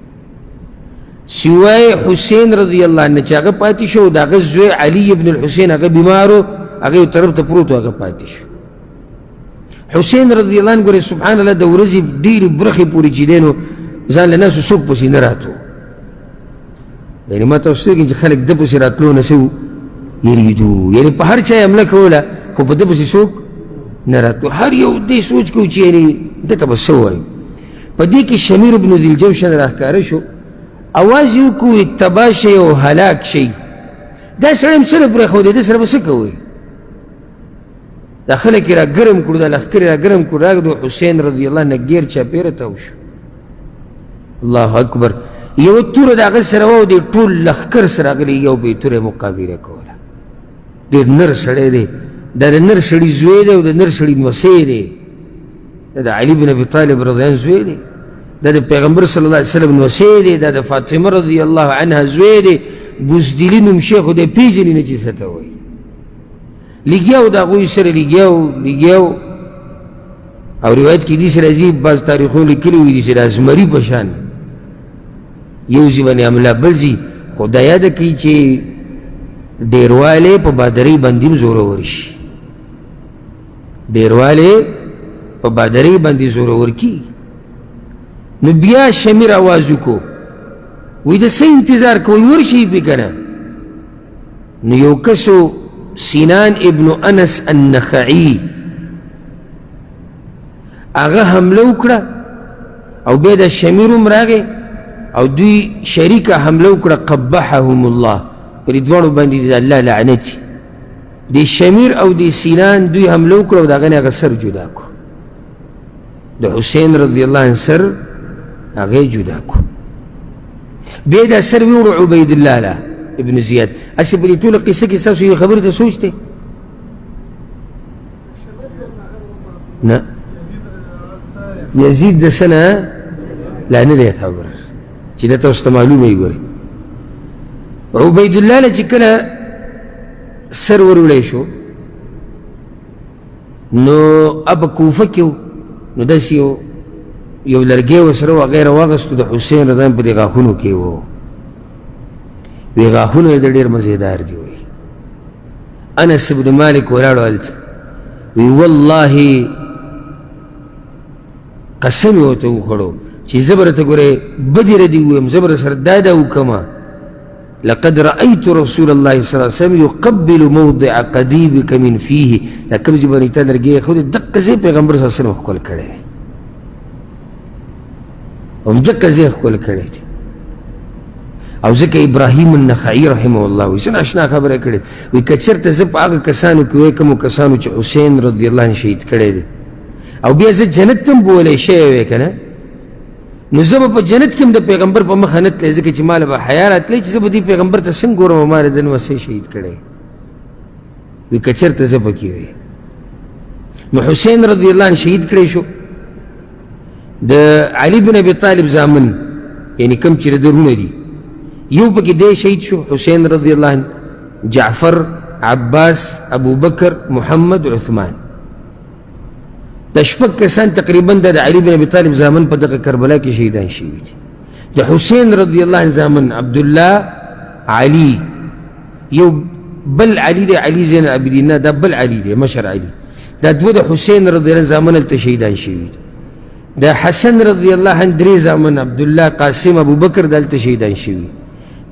سوای حسین رضی الله عنه چې هغه پاتې شو، د هغه زوی علی ابن الحسین هغه بیمار و، هغه یو طرف ته پروت و، هغه پاتې شو. حسین رضی الله عنه ګورې سبحان الله د ورځې ډېرې برخې پورې چې دی نو ځان له ناسو څوک پسې نه راتو. یعنې ما تاسو ته ویل چې خلک ده پسې راتلو نه څه یریدو، یعنې په هر چا یې حمله کوله خو په ده پسې څوک نه راتلو. هر یو دې سوچ کوو چې یعنې ده ته به څه ووایو. په دې کې شمیر بن ذیلجوشن راښکاره شو، اواز یې وکړو تباه شئ او هلاک شئ. دا سړی هم څه نه پرېښودی، ده سره به څه کوئ؟ دا خلک یې راګرم کړو، دا لښکر یې راګرم کړو، راغلو حسین رضی الله نه ګیر چاپېره تاو شو. الله اکبر، یوه توره د هغه سره وه او د ټول لښکر سره راغلی، یو به یې توره مقابله کوله. ډېر نر سړی دی، دا د نر سړي زوی دی او د نر سړي نوسی دی، دا د علي بن ابي طالب رضی الله عنه زوی دی، دا د پیغمبر صلی الله علیه وسلم نوسی دی، دا د فاطمه رضی الله عنها زوی دی. بزدلي نوم شی خو دی پېژني نه چې څه ته وایي. لګیا و د هغوی سره لګیا و، لګیا و. او روایت کې داسې راځي، بعض تاریخونو لیکلي وي چې د زمري په شان یو ځای باندې حمله بل ځای، خو دا یاده کوي چې ډېروالی په بادرۍ باندې هم زورور شي، ډېروالی په بادرۍ باندې زورور کېږي. نو بیا شمیر اواز وکړو، وایي د څه انتظار کوئ، ورشئ پرې که نه. نو یو کس سینان ابن انس النخعي هغه حمله وکړه، او بیا د شمیر هم راغی او دوی شریکه حمله وکړه. قبحهم الله، پر دې دواړو باندې د الله لعنت. د شمیر او د سینان دوی حمله وکړه او د هغه نه هغه سر جدا کړو، د حسین رضی الله عنه سر هغه جدا کړو. بیا دا سر ویوړو عبید الله له ابن زیاد. هسې په دې ټوله قصه کې ستاسو یوې خبرې ته سوچ دی نه؟ یزید د څه نه لا نه دی خبر چې دا تاسو ته معلومه وي. ګورئ عبید الله له چې کله سر وروړی شو نو اب کوفه کې و، نو داسې یو لرګی ورسره و، هغه یې راواخیستو، د حسین رضی الله په دې غاښونو کې و. وی غاښونه یې د ډېر مزېدار دي. وایي انس بن مالک ولاړو هلته، وی والله قسم یې ورته وخوړو چې زه به درته ګورې بدې ردې ووایم، زه به در سره دا دا وکړم. لقد رأيت رسول الله صلى الله عليه وسلم يقبل موضع قديبك من فيه. دا کوم ځای باندې تا لرګی ایښودی دقه ځای پیغمبر صلی الله علیه وسلم ښکل کړی دی، همدقه ځای ښکل کړی دی. او ځکه ابراهیم النخعي رحمه الله وایي، څه ناشنا خبره کړې، وایي که چېرته زه په هغه کسانو کې وای کومو کسانو چې حسین رضی الله عنه شهید کړی دی، او بیا زه جنت ته هم بولی شوی وای که نه، نو زه به په جنت کې هم د پیغمبر په مخه نه تللی، ځکه چې ما له به حیا راتلی چې زه به دې پیغمبر ته څنګه ګورم او ما له ده نوسی شهید کړی. وایي که چېرته زه پکې وی. نو حسین رضی الله عنه شهید کړی شو. د علي بن ابي طالب زامن، یعنی کوم چې د ده وروڼه دي، یو پکې دی شهید شو حسین رضی الله عنه، جعفر، عباس، ابوبکر، محمد، عثمان. دا شپږ کسان تقریبا د علي بن ابي طالب زامن په دغه کربلا کې شهیدان شوي دي. د حسین رضی الله عنه زامن عبدالله، علي، یو بل علي دی، علي زین العابدین نه، دا بل علي دی، مشر علي. دا دوه د حسین رضی الله عنه زامن هلته شهیدان شوي دي. د حسن رضی الله عنه درې زامن عبدالله، قاسم، ابوبکر دلته شهیدان شوي.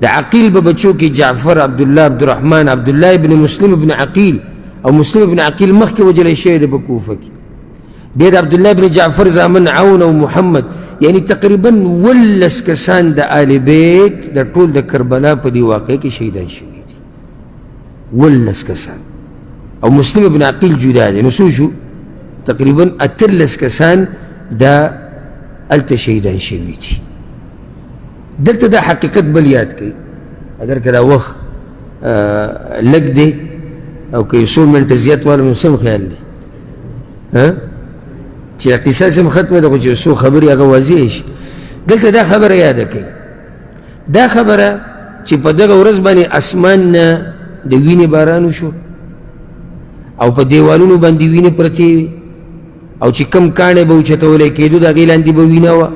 د عقیل په بچو کې جعفر، عبدالله، عبدالرحمن، عبدالله ابن مسلم ابن عقیل، او مسلم ابن عقیل مخکې وژلی شوی دی په کوفه کې. بیا د عبدالله ابن جعفر زامن عون او محمد، یعنی تقریبا 19 کسان د آل بیت د ټول د کربلا په دې واقعه کې شهیدان شوي دي. 19 کسان، او مسلم ابن عقیل جدا دی. نو څو شو؟ تقریبا 18 کسان دا هلته شهیدان شوي دي. دلته دا حقیقت بل یاد کړئ، اگر که دا وخت لږ دی او که یو څو منټه زیات واله نو سم خیال دی، چې قصه سم ختمه ده، خو چې یو څو خبرې هغه واضح شي. دلته دا خبره یاده کړئ، دا خبره چې په دغه ورځ باندې اسمان نه د وینې باران وشو او په دیوالونو باندې وینې پرتې وې، او چې کم کاڼی به اوچتولی کېدو د هغې لاندې به وینه وه،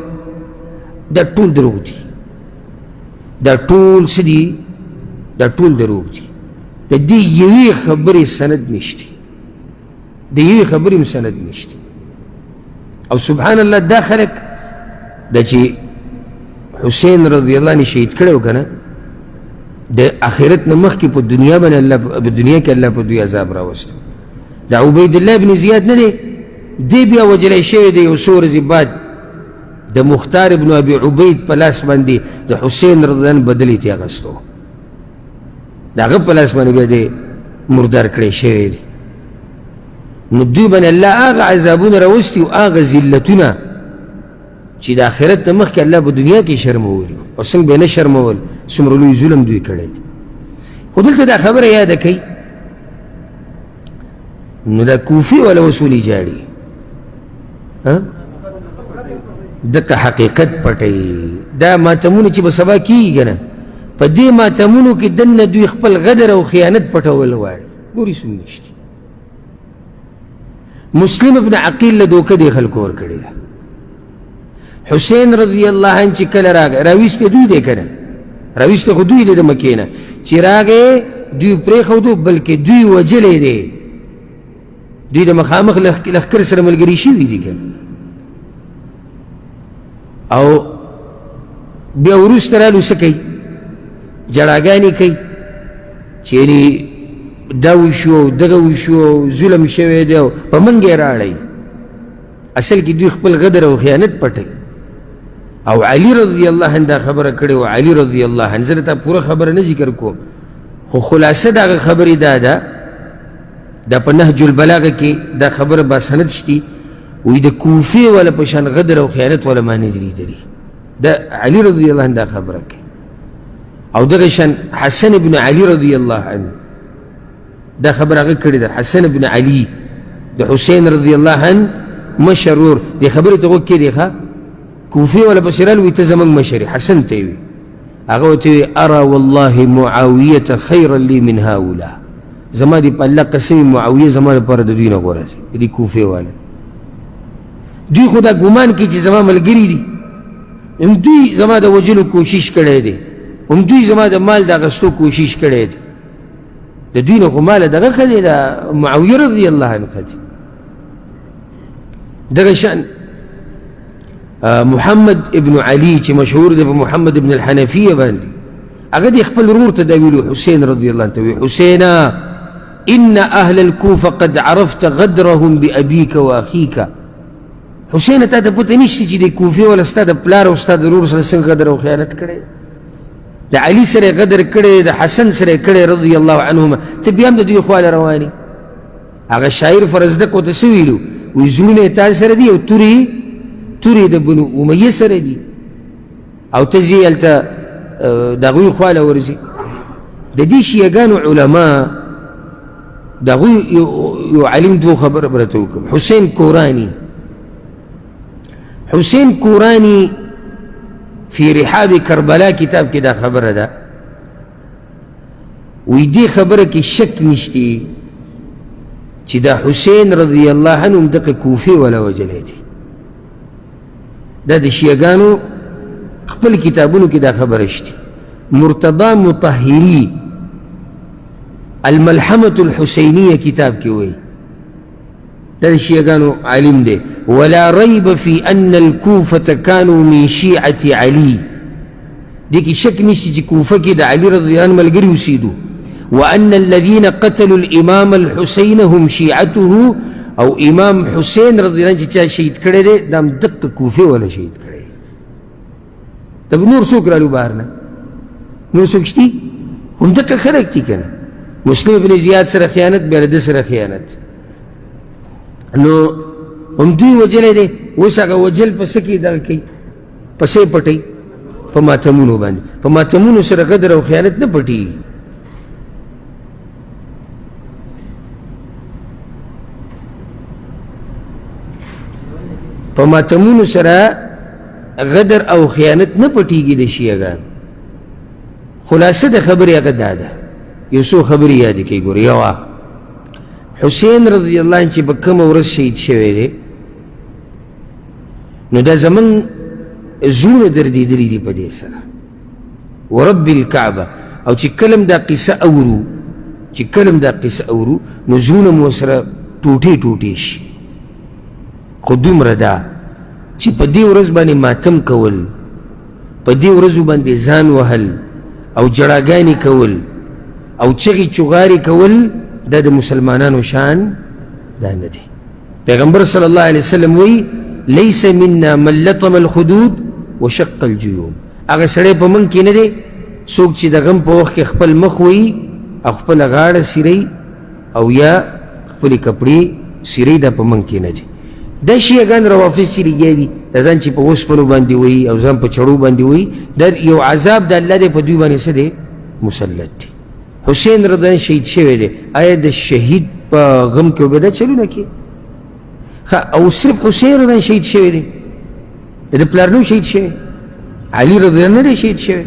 دا ټول دروغ دي. دا ټول څه دي؟ دا ټول دروغ دي. د دې یوې خبرې سند نشته، د یوې خبرې هم سند نشته. او سبحان الله، دا خلک دا چې حسین رضی الله عنه شهید کړی و که نه، د آخرت نه مخکې په دنیا باندې الله، په دنیا کې الله په دوی عذاب راوسته. د عبید الله بن زیاد نه دی، دی بیا وژلی شوی دی یو څو ورځې بعد د مختار ابن ابي عبید په لاس باندې د حسین رضی الله عنه بدل یې ترې اخیستو، د هغه په لاس باندې بیا دی مردار کړی شوی دی. نو دوی باندې الله هغه عذابونه راوستي او هغه ذلتونه چې د آخرت نه مخکې الله په دنیا کې شرمولي او څنګه به یې نه شرمول، څومره لوی ظلم دوی کړی دی. خو دلته دا خبره یاده کړئ، نو دا کوفي والا اوس ولې ژاړي؟ دغه حقیقت پټوي. دا ماتمونه چې به سبا کېږي که نه، په دې ماتمونو کې دننه دوی خپل غدر او خیانت پټول غواړي، نور هېڅ هم نشته. مسلم ابن عقیل له دوکه دې خلکو ورکړې ده. حسین رضی الله عنه چې کله راغی، راویستی دوی دی که نه، راویستی خو دوی دی د مکې نه، چې راغی دوی پرېښودو، بلکې دوی وژلی دی. دوی د مخامخ لښکر سره ملګري شوي دي که نه. او بیا وروسته رالو څه کوي؟ جړاګانې کوي چې یعنې دا وشو او دغه وشو او ظلم شوی دی او په منګ یې راړی. اصل کې دوی خپل غدر او خیانت پټوي. او علی رضی الله عنه دا خبره کړې وه، علی رضی الله عنه، زه درته پوره خبره نه ذکر کوم، خو خلاصه د هغه خبرې دا ده، دا په نهج البلاغه کې دا خبره باسند شتي، وایي د کوفې والا په شان غدر او خیانت والا ما نه دي لیدلي. دا علی رضی الله عنه دا خبره کوي. او دغه شان حسن ابن علی رضی الله عنه دا خبره هغه کړې ده. حسن ابن علی د حسین رضی الله عنه مشر ورور، دې خبرې ته غوږ کښېږدئ ښه. کوفې والا پسې رال، وایي ته زموږ مشر یې. حسن ته یې وي، هغه ورته وایي ارا والله معاویة خیرا لی من هؤلاء، زما دې په الله قسم معاویه زما لپاره د دوی نه غوره دی، د کوفې والا. دوی خو دا ګمان کوي چې زما ملګري دي، هم دوی زما د وژلو کوشش کړی دی، هم دوی زما د مال د اخیستو کوشش کړی دی. د دوی نه خو مال دغه ښه دی، د معاویه رضی الله عنه ښه دی. دغه شان محمد ابن علي چې مشهور دی په محمد ابن الحنفیه باندې، هغه دې خپل ورور ته دا ویلو، حسین رضی الله عنه ته وی، حسینا ان اهل الكوفه قد عرفت غدرهم بأبيك واخيك. حسین تا ته پته نشته چې د کوفې والا ستا د پلار او ستا د ورور سره څنګه غدر او خیانت کړی، د علي سره غدر کړی، د حسن سره کړی رضی الله عنهما، ته بیا هم د دوی خواله روان یې. هغه شاعر فرزدق ورته څه ویلو؟ وایي زړونه یې تا سره دي او تورې د بنو امیه سره دي، او ته ځې هلته د هغوی خواله ورځې. د دې شیعهګانو علما د هغوی یو عالم دوه خبره به راته وکړم. حسین کورانی، حسین کورانی فی رحاب کربلا کتاب کې دا خبره ده، وی دې خبره کې شک نشتی چې دا حسین رضی الله عنه هم دغه کوفې والا وژلی دی. دا د شیعګانو خپل کتابونو کې دا خبره شته. مرتضی مطهری الملحمة الحسینیه کتاب کې وایي، دا د شیعګانو عالم دی، ولا ریب فی ان الکوفة کانوا من شیعة علی. دې کې شک نشته چې کوفه کې د علی رضی الله عنه ملګري اوسېدو. وأن الذين قتلوا الإمام الحسين هم شيعته، او امام حسین رضی الله عنه چې چا شهید کړی دی دا هم دقه کوفې والا شهید کړی. دا به نور څوک رالو بهر نه، نور څوک شتي؟ هم دقه خلک دي که نه. مسلم ابن زیاد سره خیانت، بیا له ده سره خیانت، نو هم دوی وژلی دی. اوس هغه وژل په څه کې دغه کوي؟ په څه یې پټوي؟ په ماتمونو باندې. په ماتمونو سره غدر او خیانت نه پټېږي. په ماتمونو سره غدر او خیانت نه پټېږي د شیعهګانو. خلاصه د خبرې هغه دا ده، یو څو خبرې یادې کړئ. ګورئ، یوه حسین رضی الله عنه چې په کومه ورځ شهید شوی دی، نو دا زمونږ زړونه دردېدلي دي په دې سره، ورب الکعبه. او چې کله هم دا قصه اورو، چې کله هم دا قصه اورو، نو زړونه مو سره ټوټې ټوټې شي. خو دومره ده چې په دې ورځ باندې ماتم کول، په دې ورځو باندې ځان وهل او جړاګانې کول او چغې چغارې کول، دا د مسلمانانو شان دا نه دی. پیغمبر صلی الله علیه وسلم وی لیس منا من لطم الخدود وشق الجیوب. هغه سړی په موږ کې نه دی څوک چې د غم په وخت کې خپل مخ وایي او خپله غاړه څیروي او یا خپلې کپړې څیروي، دا په موږ کې نه دی. دا شیعهګان روافض چې لګیا دي، دا ځان چې په اوسپنو باندې وایي او ځان په چړو باندې وایي، دا یو عذاب د الله دی په دوی باندې څه دی؟ مسلط دی. حسین رضی الله شهید شوی دی، آیا د شهید په غم کې به دا چلونه کوي؟ او صرف حسین رضی الله شهید شوی دی، د پلار نو شهید شوی، علی رضی الله نه دی شهید شوی.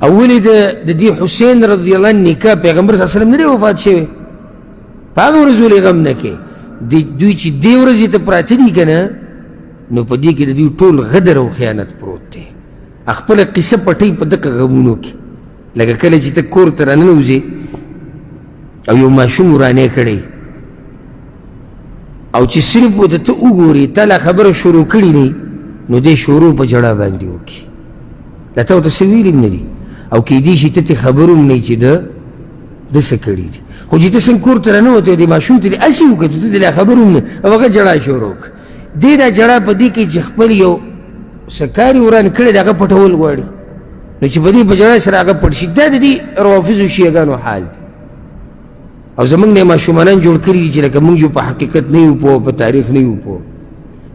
او ولې د دې حسین رضی الله نیکه پیغمبر صلی الله علیه وسلم نه دی وفات شوی؟ په هغه ورځ ولې غم نه کوي؟ دوی چې دې ورځې ته پراته دي که نه، نو په دې کې د دوی ټول غدر او خیانت پروت دی. خپله قصه پټوي په دغه غمونو کې. لکه کله چې ته کور ته راننوځې او یو ماشوم ورانی کړی، او چې صرف ورته ته وګورې، تا لا خبره شروع کړې نه، نو دی شروع په ژړا باندې وکړي. لا تا ورته څه ویلي هم نه دي، او کیدای شي ته ترې خبر هم نه یې چې ده ده څه کړي دي. خو چې ته څنګه کور ته راننوتې، دې ماشوم ته دې هسې وکتل، ته دې لا خبر هم نه، او هغه ژړا شروع کړه. دی دا ژړا په دې کې چې خپل یو څه کار یې وران کړی دی، هغه پټول غواړي، نو چې په دې په ژړا سره هغه پټ شي. دا د دې روافضو شیعهګانو حال دی. او زمونږ نه ماشومانان جوړ کړي دي چې لکه مونږ یو په حقیقت نه یو پوه، په تاریخ نه یو پوه.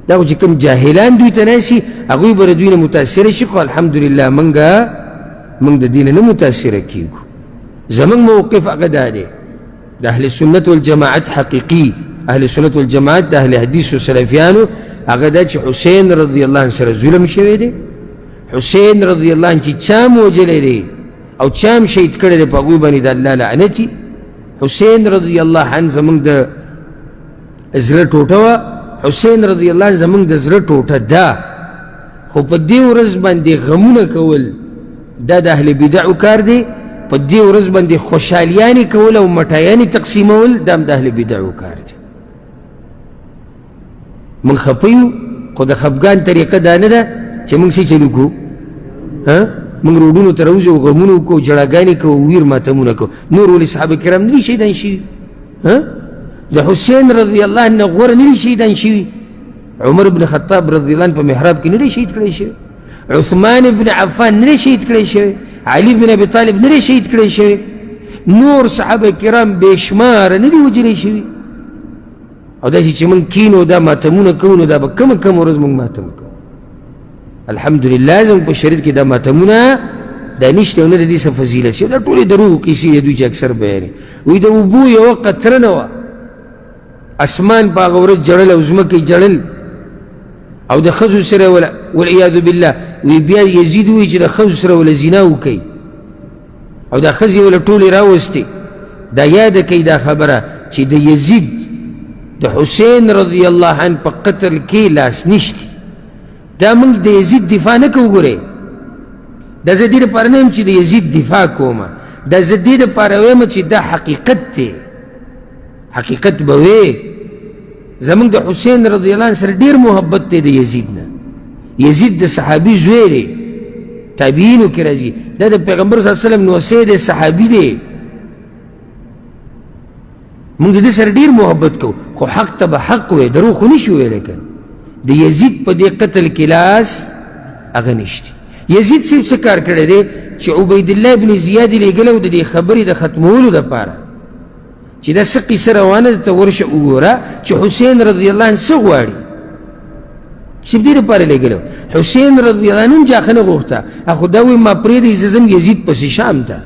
دا خو چې کوم جاهلان دوی ته ناسي، هغوی به له دوی نه متاثره شي، خو الحمدلله مونږ د دې نه نه متاثره کېږو. زمونږ موقف هغه دا دی، د اهل سنت والجماعت حقیقي اهل سنت والجماعت د اهل حدیث و سلفیانو هغه دا چې حسین رضی الله عنه سره ظلم شوی دی، حسین رضی الله عنه چې چا هم وژلی دی او چا هم شهید کړی دی، په هغوی باندې د الله لعنت وي. حسین رضی الله عنه زمونږ د زړه ټوټه وه، حسین رضی الله عنه زمونږ د زړه ټوټه ده. خو په دې ورځ باندې غمونه کول دا د اهل بدعو کار دی، په دې ورځ باندې خوشحالیانې کول او مټایانې تقسیمول دا هم د اهل بدعو کار دی. موږ خفه یو، خو د خفګان طریقه دا نه ده چې موږ څه چلو کړو، موږ روډونو ته راوځو او غمونه وکړو، ژړاګانې کوو، ویر ماتمونه کوو. نور ولې صحابه کرام نه دي شهیدان شوي؟ د حسین رضی الله عنه غوره نه دي شهیدان شوي؟ عمر بن خطاب رضی الله عنه په محراب کې نه دی شهید کړی شوی؟ عثمان بن عفان نه دی شهید کړی شوی؟ علي بن ابي طالب نه دی شهید کړی شوی؟ نور صحابه کرام بېشماره نه دي وژلی شوي؟ او داسې چې موږ کینو دا ماتمونه کوو، نو دا به کومه کومه ورځ موږ ماتم کوو. الحمدلله زموږ په شریعت کې دا ماتمونه دا نشته او نه د دې څه فضیلت شي. دا ټولې دروغ قیصې دي دوی چې اکثر بیانوي. وایي د اوبو یوه قطره نه وه، اسمان په هغه ورځ ژړل او ځمکې ژړل او د ښځو سره والعیاذ بالله. وایي بیا یزید وایي چې د ښځو سره وله زنا وکړي. او دا ښځې وله ټولې راوستې. دا یاده کوي دا خبره چې د یزید د حسین رضی الله عنه په قتل کې لاس نشته. دا موږ د یزید دفاع نه کوو، ګورئ دا زه دې دپاره نه یم چې د یزید دفاع کوم، دا زه دې دپاره وایم چې دا حقیقت دی. حقیقت به وې زموږ د حسین رضی الله عنه سره ډېر محبت دی د یزید نه. یزید د صحابي زوی دی، تابعینو کې راځي، دا د پیغمبر صلی الله علیه وسلم نوسی دی، صحابي دی. موږ د ده سره ډېر محبت کوو، خو حق ته به حق وایې، دروغ خو نشو ویلی که د یزید په دې قتل کې لاس هغه نشته. یزید صاحب څه کار کړی دی چې عبیدالله ابن زیاد یې لېږلی و د دې خبرې د ختمولو دپاره چې دا څه قصه روانه ده، ته ورشه وګوره چې حسین رضی الله عنه څه غواړي. چې دې لپاره لېږلی و. حسین رضی الله عنه هم جاخه نه غوښته، خو دا وایي ما پرېږدئ زه ځم یزید پسې شام ته.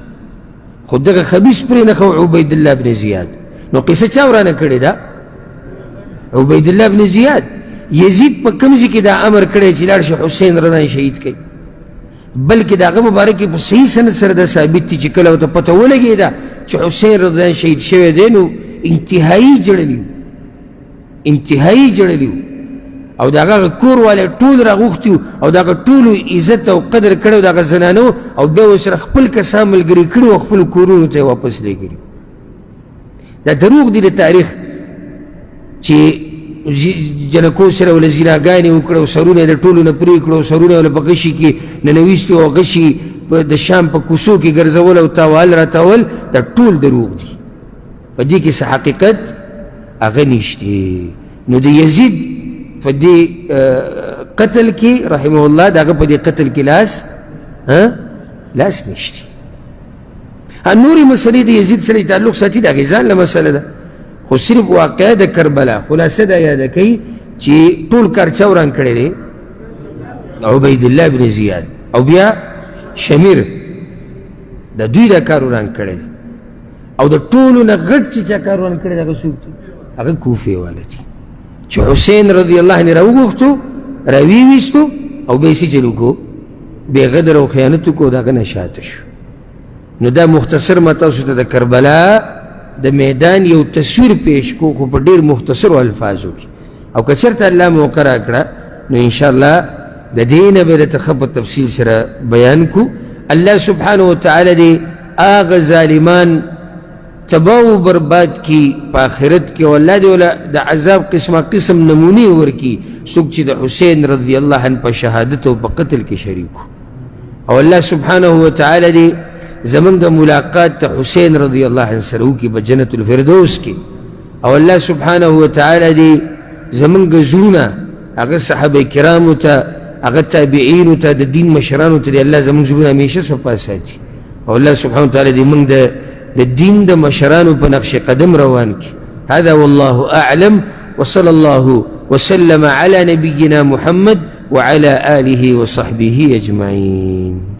خو دغه خبیث پرې نه ښو عبیدالله بن زیاد. نو قصه چا ورانه کړې ده؟ عبیدالله بن زیاد. یزید په کوم ځای کې دا امر کړی چې لاړ شي حسین رضی الله شهید کړي؟ بلکې د هغه مبارک په صحیح سند سره دا ثابت دي چې کله ورته پته ولګېده چې حسین رضی الله شهید شوی دی، نو انتهایي ژړلي، انتهایي ژړلي او د هغه کور والے ټول راغوښتي او د هغه ټولو عزت او قدر کړی او د هغه زنانو، او بیا ورسره خپل کسان ملګري کړي او خپلو کورونو ته یې واپس لېږلي. دا دروغ دي د تاریخ چې جنکو سره ول زناګانې وکړه او سرونه یې د ټولو نه پرې کړو او سرونه یې له په غشي کې ننویستي او غشي د شام په کوڅو کې ګرځول او تاوال راتاول، دا ټول دروغ دي. په دې کې څه حقیقت هغه نشته. نو د یزید په دې قتل کې رحمه الله د هغه په دې قتل کې لاس لاس نشته. نورې مسلې د یزید سره تعلق ساتي، د هغې ځان له مسله ده، خو صرف واقعه د کربلا خلاصه دا یاده کوي چې ټول کار چا وران کړی دی؟ عبیدالله بن زیاد او بیا شمیر، د دوی دا کار وران کړی دی. او د ټولو نه غټ چې چا کار وران کړی دی هغه څوک دی؟ هغه کوفې والا دي چې حسین رضی الله عنه راوغوښتو، راویې ویستو او بیا یې څه چل وکړو؟ بیا غدر او خیانت وکړو، د هغه نه شاته شو. نو دا مختصر ما تاسو ته د کربلا د میدان یو تصویر پیش کو، خو په ډېر مختصرو الفاظو کې. او که چېرته الله موقع راکړه نو انشاءالله د دې نه به درته ښه په تفصیل سره بیان کو. الله سبحانه وتعالی دې هغه ظالمان تباه و برباد کی په آخرت کې، او الله دې وله د عذاب قسمه قسم نمونې ورکړي څوک چې د حسین رضی الله عنه په شهادت او په قتل کې شریک. او الله سبحانه وتعالی دې زمونږ د ملاقات ته حسین رضی الله عنه سره وکړي په جنت الفردوس کې. او الله سبحانه وتعالی دې زمونږ زړونه هغه صحابه کرامو ته، هغه تابعینو ته، د دین مشرانو ته دې الله زمونږ زړونه همیشه صفا ساتي. او الله سبحانه وتعالی دې موږ د دین د مشرانو په نقش قدم روان کړي. هذا والله أعلم، وصلى الله وسلم على نبينا محمد وعلى آله وصحبه أجمعين.